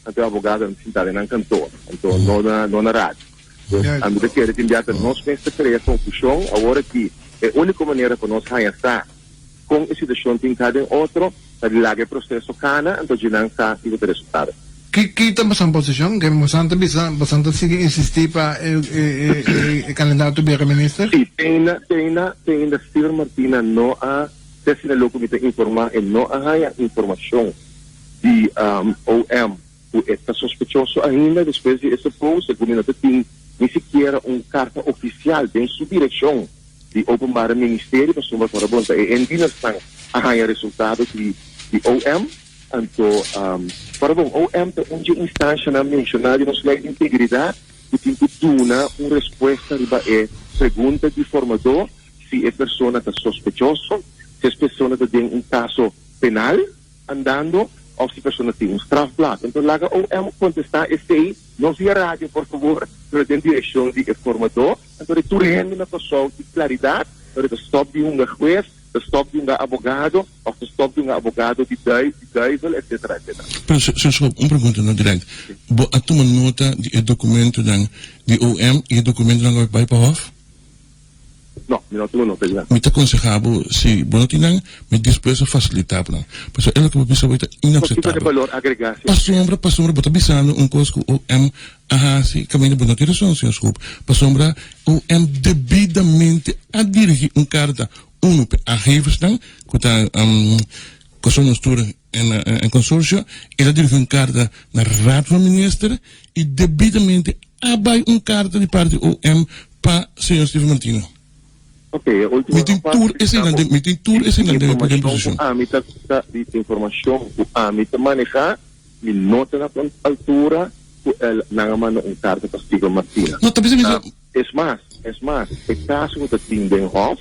anto e abogadonan ta sintá den nan kantor. Anto no na no na radio. Dus ami ta kere tin bia ta nos mes ta krea konfushon. Awor aki e úniko manera pa nos haña sa kon e situashon tin ka den otro, ta di laga e proseso kana, anto dje nan sa kiko ta resultado. Ki ki ta bosan posishon? Ke bosan ta bisa, bosan ta sigui insistí pa e e e e kandidato bira minister? Sí, te ainda, te ainda, te ainda Steven Martina no a, te asina lo ku mi ta informá, e no a haña informashon di OM ku e ta sospechoso ainda. Despues di ese post, segun mi no ta tin ni sikiera un karta ofisial den su direkshon. di Openbare Ministerie pasobra ora bon ta e indinersnan a haña resultado di di OM anto ora bon OM ta un dje instanshanan menshoná den nos lei di integridat ku tin ku duna un respuesta riba e pregunta di formadó si e persona ta sospechoso si es persona ta den un kaso penal andando òf si persona tin un strafblad anto laga OM kontestá esei no via radio por fabor pero den direkshon di e formadó. Anto di tur hende na Kòrsou tin klaridat, pero ta stòp di hunga hues, ta stòp di hunga abogado, òf ta stòp di hunga abogado di dui, di duivel, etsetera, etsetera. Pero, señor Schop, un pregunta no direct. Bo a tuma nota di e documentonan di OM y e documentonan cu a bay pa Hof? No, mi no a tuma nota di nan. Mi ta conseha bo, si bo no tin nan, mi dispuesto a facilita bo nan. Pasobra e loke bo bisa bo ta inaceptabel. Kico ta e balor agrega, señor? Pasobra, pasobra bo ta bisando un cos cu OM a hasi kaminda bo no tin rason, señor Schoop, pasobra OM debidamente a dirigi un karta unu pa e aangeversnan ku ta Kòrsou Nos Tur en Consortio, el a dirigi un karta na Raad van Minister i debidamente a bai un karta di parti OM pa señor Steven Martina. Ok, e ultimo Mi tin tur eseinan den, mi tin tur eseinan den mi posishon. Di informashon ku ami ta maneha. Mi no ta na altura ku el nan a manda un karta pa Steven Martina. No, ta bisa bisa. Es mas, es mas, e kaso ku ta tin den hòf,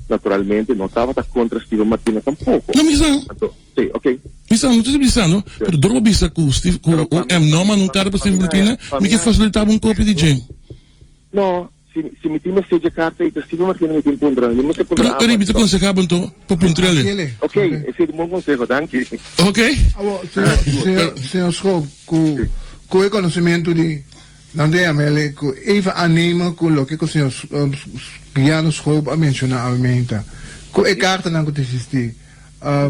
naturalmente no tabata kontra Steven Martina tampoko. No, mi sa. Anto, sí, ok. Mi sa, no ta bisando, pero dor bo bisa ku Steve, ku OM no manda un karta pa Steven Martina, mi ke fasilitá bo un kopia di dje. No, si, si mi tin mester dje karta ei ta Steven Martina mi tin puntra, mi mester puntra Pero, Eri, mi ta konsehá bo anto pa puntr'el. Ok, esei ta un bon konseho, danki. Ok. Awor, señor, señor, señor Schoof, ku, ku e konosementu di Nan ta yama el ku even aannemen ku loke ku señor Guiano Schoop a menshoná awe meinta, ku e kartanan ku ta eksistí,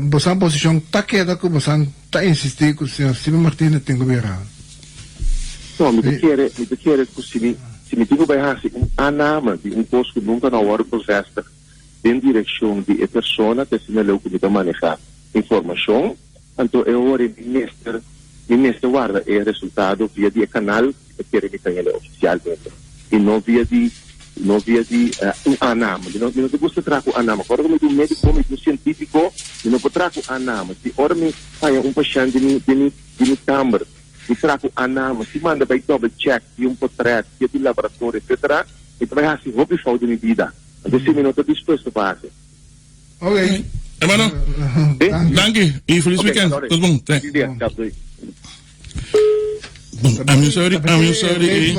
bosan posishon ta keda ku bosan ta insistí ku señor Steven Martina tin ku bira. No, mi ta kere, mi ta kere ku si mi, si mi tin ku bai hasi un aanname di un kos ku nunka no a wòrdu bevestig den direkshon di e persona, te asina leu ku mi ta manehá informashon. Anto e ora mi mester mi mester warda e resultado via di e canal cu ta kere mi tañele oficialmente y no via di no via di un aanname. Mi no mi no ta gusta traha cu aanname. Ora cu mi ta un medico, mi ta un cientifico, mi no por traha cu aanname. Si ora mi haña un pashent den mi den mi den mi kamber, mi traha cu aanname, si manda bay double check via un potret, via di laboratorio, etcetera, mi ta bay haci hopi fout den mi bida. Anto si mi no ta dispuesto pa haci. Ok. Hermano, danki y feliz weekend. Tot bon. Bon, ami sorry, ami sorry.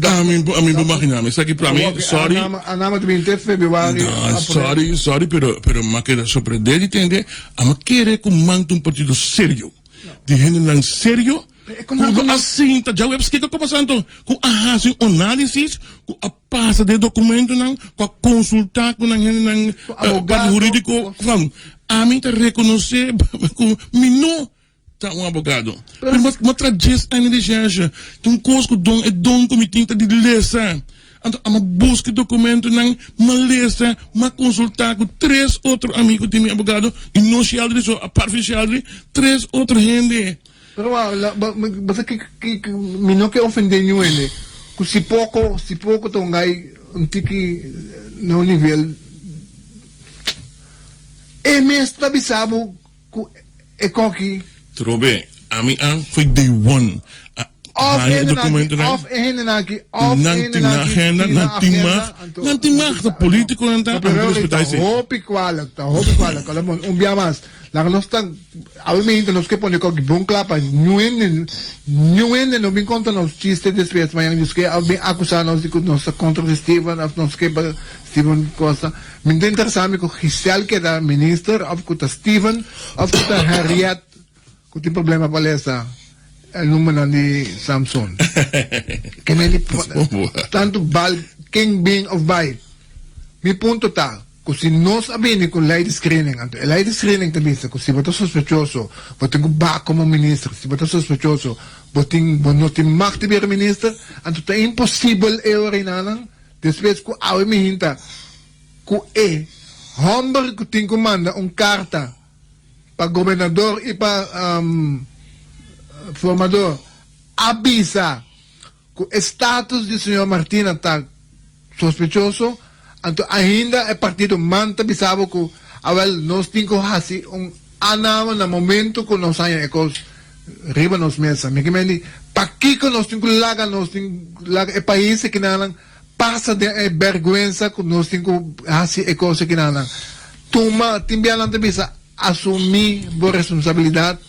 Ami ami bo imagina, mi saki pra mi, sorry. Anama 20 februari. No, sorry, sorry, pero pero ma keda sorprender di tende, ama kere ku man un partido serio. Di hendenan serio ku lo a sinta djaweps kiko ku pasa anto ku a hasi un análisis ku a pasa den dokumentonan ku a konsultá ku nan hendenan parti hurídiko van ami ta rekonosé ku mi no ta un abogado pero mi a traha dies aña di reshèrshe ta un kos ku don e don ku mi tin ta di lesa anto ami a buska e dokumentonan mi a lesa mi a konsultá ku tres otro amigu di mi abogado i no Sheldry so apart di Sheldry tres otro hende. Pero wou, la, bo, bo sa ki, ki, ki, mi no ke ofendé niun hende, ku si poko, si poko ta un gai un tiki na un nivel, e mes ta bisa bo ku e koki. Trobe, ami a foi day one a Of haña e hendenan aki, dokumentonan. of e hendenan aki, of e Nan tin hendenan aki agenda, tin nan nan tin agenda, mag, anto nan tin mag, ta politikonan ta, No, ami pero ta ta respetá esei. hopi kwalijk, ta hopi kwalijk. Ora bon, un bia mas, laga nos ta, awe meinta nos ke pone koki bon kla pa niun hende, niun hende no bin konta nos chiste despues mañan dios ke a bin akusá nos di ku nos ta kontra di Steven of nos ke pa Steven kosa. Mi no ta interesá mi ku Giselle keda minister of ku ta Steven of ku ta Harriet Ku tin problema pa lesa e numbernan di Samson. Ke men di tantu bal ken bin of bai. Mi punto ta ku si nos a bini ku lei di screening anto e lei di screening ta bisa ku si bo ta sospechoso bo tin ku bak komo minister si bo ta sospechoso bo tin bo no tin mag di bira minister anto ta imposibel e orinanan despues ku awe mi hinta ku e homber ku tin ku manda un karta pa gobernador y pa formador a bisa cu e status di señor Martina ta sospechoso, anto ainda e partido man ta bisa bo cu awel nos tin cu haci un aanname na momento cu nos haña e cos riba nos mesa. Mi ke mende pakico nos tin cu laga nos tin laga e pais akinanan pasa den e berguensa cu nos tin cu haci e cos akinanan. Tuma, tin bia nan ta bisa, asumi bo responsabilidad,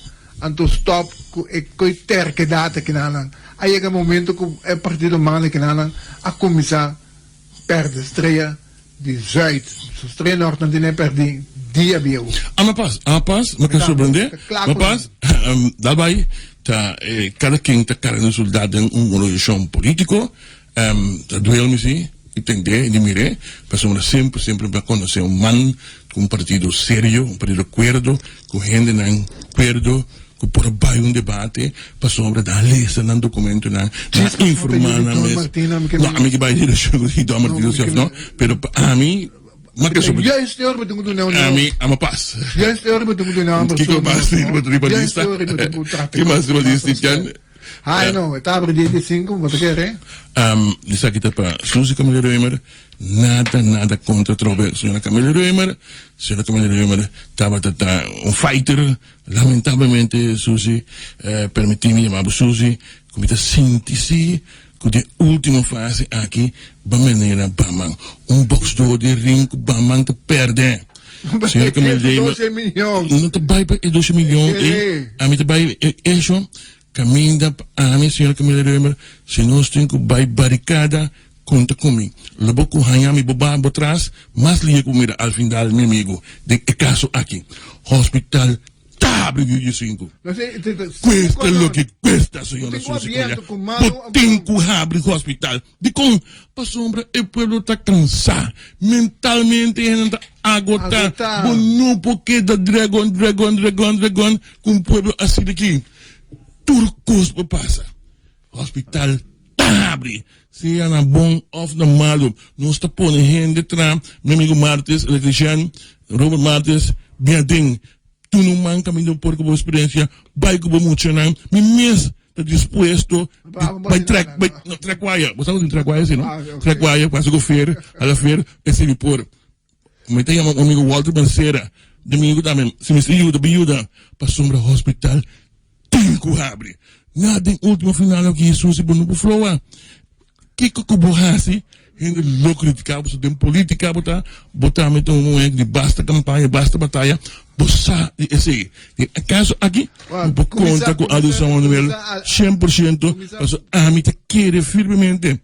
anto stop cu e coy terkedad akinanan. A yega momento cu e partido man akinanan a cuminsa perde strea di zuid. So strea nort nan tin e perdi dia bieu. A ma pas, a pas, ma ke sorprende, ma pas, daarbij ta cada ken ta carga su soldaat den un organisacion politico, Ta duel mi si di tend'é i di mir'é, pasobra semper semper mi a konosé un man ku un partido serio, un partido kuerdo, ku hendenan kuerdo ku por a bai un debate pasobra ta lesa nan dokumentonan, ta informá nan mes. No, ami ke bai direkshon ku Don Martina si òf no, pero pa ami ma ke sobre ami ama pas. Kiko mas riba lista? Kiko mas riba lista, Jan? Hai no, e ta abri dia di sinku, bo ta kere? Esaki ta pa Suzy Camille Römer, nada nada kontra trobe señora Camille Römer, señora Camille Römer tabata ta un fighter, lamentablemente Suzy, permiti mi yama bo Suzy, ku mi ta sinti si. ku den ultimo fase aki ba manera Baman. Un boksdor den ring ku Baman ta pèrdè. Señor Camille Demer, no ta bai pa e doce miyon ei, ami ta bai e hecho kaminda pa ami, señor Camille Demer, si nos tin ku bai barikada, konta ku mi. Lo bo ku haña mi bo ba bo tras mas lihe ku mira al final, mi amigu, den e kaso aki. Hospital Ta habri di diesinku. Cuesta loke cuesta, señora Susi Correa. Bo tin cu habri hospital. Dicon? Pasobra e pueblo ta cansa. Mentalmente e hendenan ta agota. Bo no por keda dragon, dragon, dragon, dragon cu un pueblo asina aki. Tur cos por pasa. Hospital ta habri. Sea na bon of na malo. Nos ta pone hende tra. Mi amigo Martes, electrician, Robert Martes, bin aden. Tu no man caminda por cu bo experiencia. Bay cu bo muchanan. Mi mes ta dispuesto di bay trek, bay, no, trek waya. Bo sa cu tin trek waya si, no? Trek waya, pasa cu fer, hala fer, esey mi por. Mi ta yama un amigo Walter Mancera, di amigo tambe, si mester yuda, bin yuda, pasobra hospital tin ku habri. Na den ultimo final aki Jesus si bo no por floa, kiko ku bo hasi, hende lo kritika bo, so den politika bo ta, bo tambe ta un muhé di basta kampaña, basta bataya, bo sa di esei. Den e kaso aki, bo por konta ku Aldo San Manuel 100%, pasobra ami ta kere firmemente.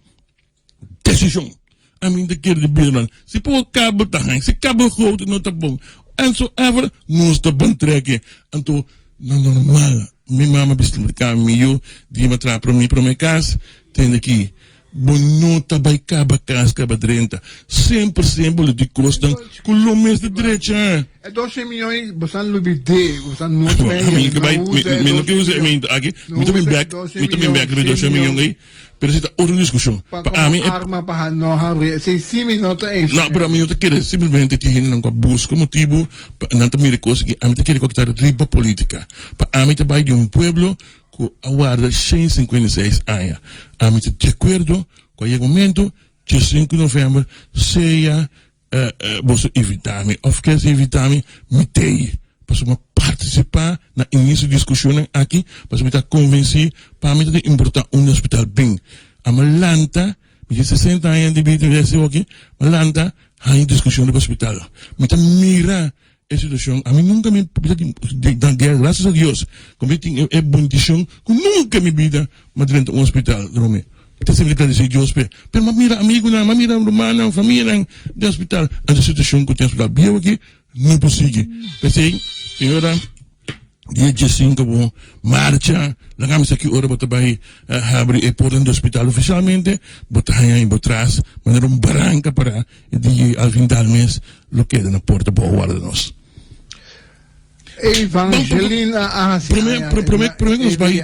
Desishon. Ami ta kere di buurman. Si por kabel ta haña, si kabel groot no ta bon. En so ever nos ta ban treke. Anto na normal mi mama bisa mi mi yu di mi a traha prome prome kas tende ki bo no ta bai kaba kas kaba drenta. Semper semper lo di kosnan ku lo mester drecha. E doce miyon bo san lubidé, bo san no ta Mi no ke usa e mente aki. Mi ta bin bek, mi ta bin bek riba e doce miyon ei. Pero esei ta otro diskushon. Pa Pa ami komo e. arma pa ha no habri esei si mi no ta eens. No, pero ami no ta kere simplemente tin hendenan ku a buska motibu pa nan ta mira e kos aki. Ami ta kere ku a kita riba politika. Pa ami ta bai di un pueblo ku a warda 156 aña. Ami ta di akuerdo ku a yega momento, 15 november, sea Boso invitá mi òf kes invitá mi, mi t'ei pasobra mi a partisipá na inicio di diskushonnan aki, pasobra mi ta konvensí pa mi ta di importá un hospital bin. Ami a lanta, mi tin sesenta aña di bida, mi ta hasi hoki, mi a lanta haña diskushon riba hospital. Mi ta mira E situacion, ami nunca mi bida tin, gracias a Dios, cu mi tin e bendicion cu nunca mi bida mi a drenta un hospital, Romy. Mi ta semper gradeci Dios p'e. Pero mi a mira amigunan, mi a mira rumannan, famianan den hospital. Anto e situacion cu tin hospital bieu aki no por sigui. P'esey, señora. Dia diesinco bo marcha, laga mi sa ki ora bo ta bai habri e porta di hospital oficialmente, bo ta haña bo tras manera un baranca para e dia Alvin Dalmes lo keda na porta bo warda nos. Evangelina a hasi Prome, prome, prome ku nos bai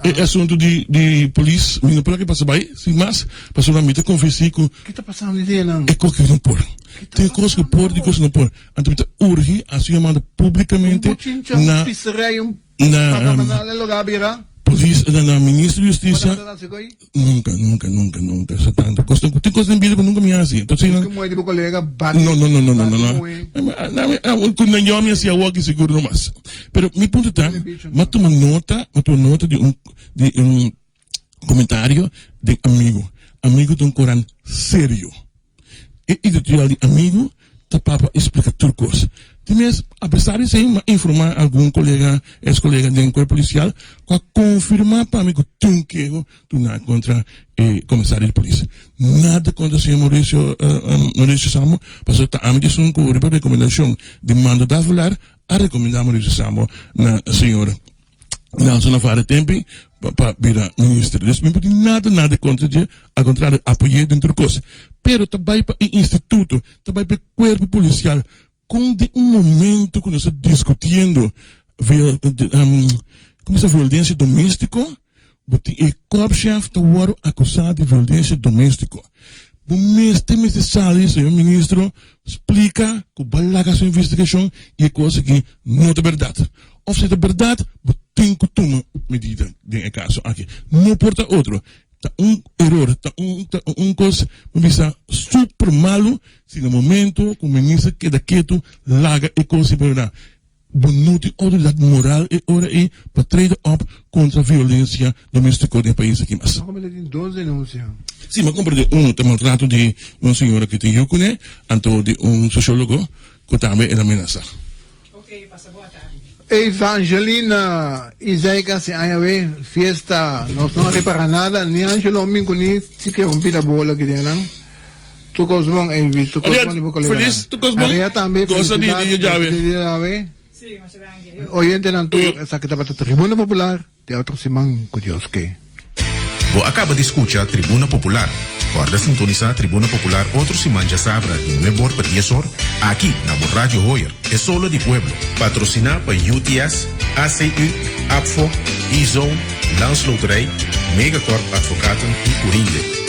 e asunto di di polis, mi no por laga pasa bai sin mas, pasobra mi ta konvensí ku Ki ta pasando di nan? E kos ku no por. Tin kos ku por, tin kos ku no por. Anto mi ta urgi a su yamada publicamente na na polis na na ministro di husticia nunca nunca nunca nunca sa tanto cos tin cos den bida cu nunca mi haci entonces no no no no no no no cu nan yomi haci awo aki sigur no mas pero mi punto ta mi a tuma nota mi a tuma nota di un di un comentario den Amigo Amigo ta un coran serio. E editorial di Amigo ta papia i splika tur kos. Di mes, apesar di esei, mi a informá algun kolega, eks kolega den kuerpo polisial ku a konfirmá pa mi ku tin un keho tuná kontra e komisario di polis. Nada kontra señor Mauricio Mauricio Sambo, pasobra ta ami di esun ku riba rekomendashon di Mando Davelaar a rekomendá Mauricio Sambo na señor Nelson Navarro tempi pa bira minister. Dus mi no por tin nada nada kontra dje, al kontrario apoy'é den tur kos. Pero ta bai pa e instituto, ta bai pa e kuerpo polisial kon den un momento ku nos ta diskutiendo komo sa violensia domestiko, bo tin e korpschef ta wòrdu akusá di violensia domestiko. Bo mester mester sali señor ministro splika ku bo a laga su investigashon i e kos aki no ta bèrdat. Of si ta berdad, bo tin cu tuma medida den e caso aki. No por ta otro. Ta un eror, ta un, ta un cos, mi bisa, super malo si na momento cu minister keda ketu laga e cos si berdad. Bo no tin outoridat moral e ora ei pa trede op kontra violensia domestiko den e pais aki mas. Nos a tin dos denunsia. Si, mi a komprende un ta maltrato di un señora ku tin yu kuné, anto di un sosiólogo ku tambe el a menasá. Evangelina Isaica si aña we fiesta nos no a repara nada ni Angelo min cu ni sikiera un pida bola ki den nan tur cos bon Elvis tur cos bon di bo colega nan Area tambe felicidad di dia awe oyentenan tur esaki tabata Tribuna Popular. Te otro siman cu Dios ke. Bo a caba di scucha Tribuna Popular. Corda sintonisa Tribuna Popular otro siman djasabra di nuebe or pa dies or, aki na bo Radio Hoyer, e solo di pueblo. Patrocina pa UTS, ACU, APFO, E-Zone, Landsloterij, Megacorp Advocaten y Curinde.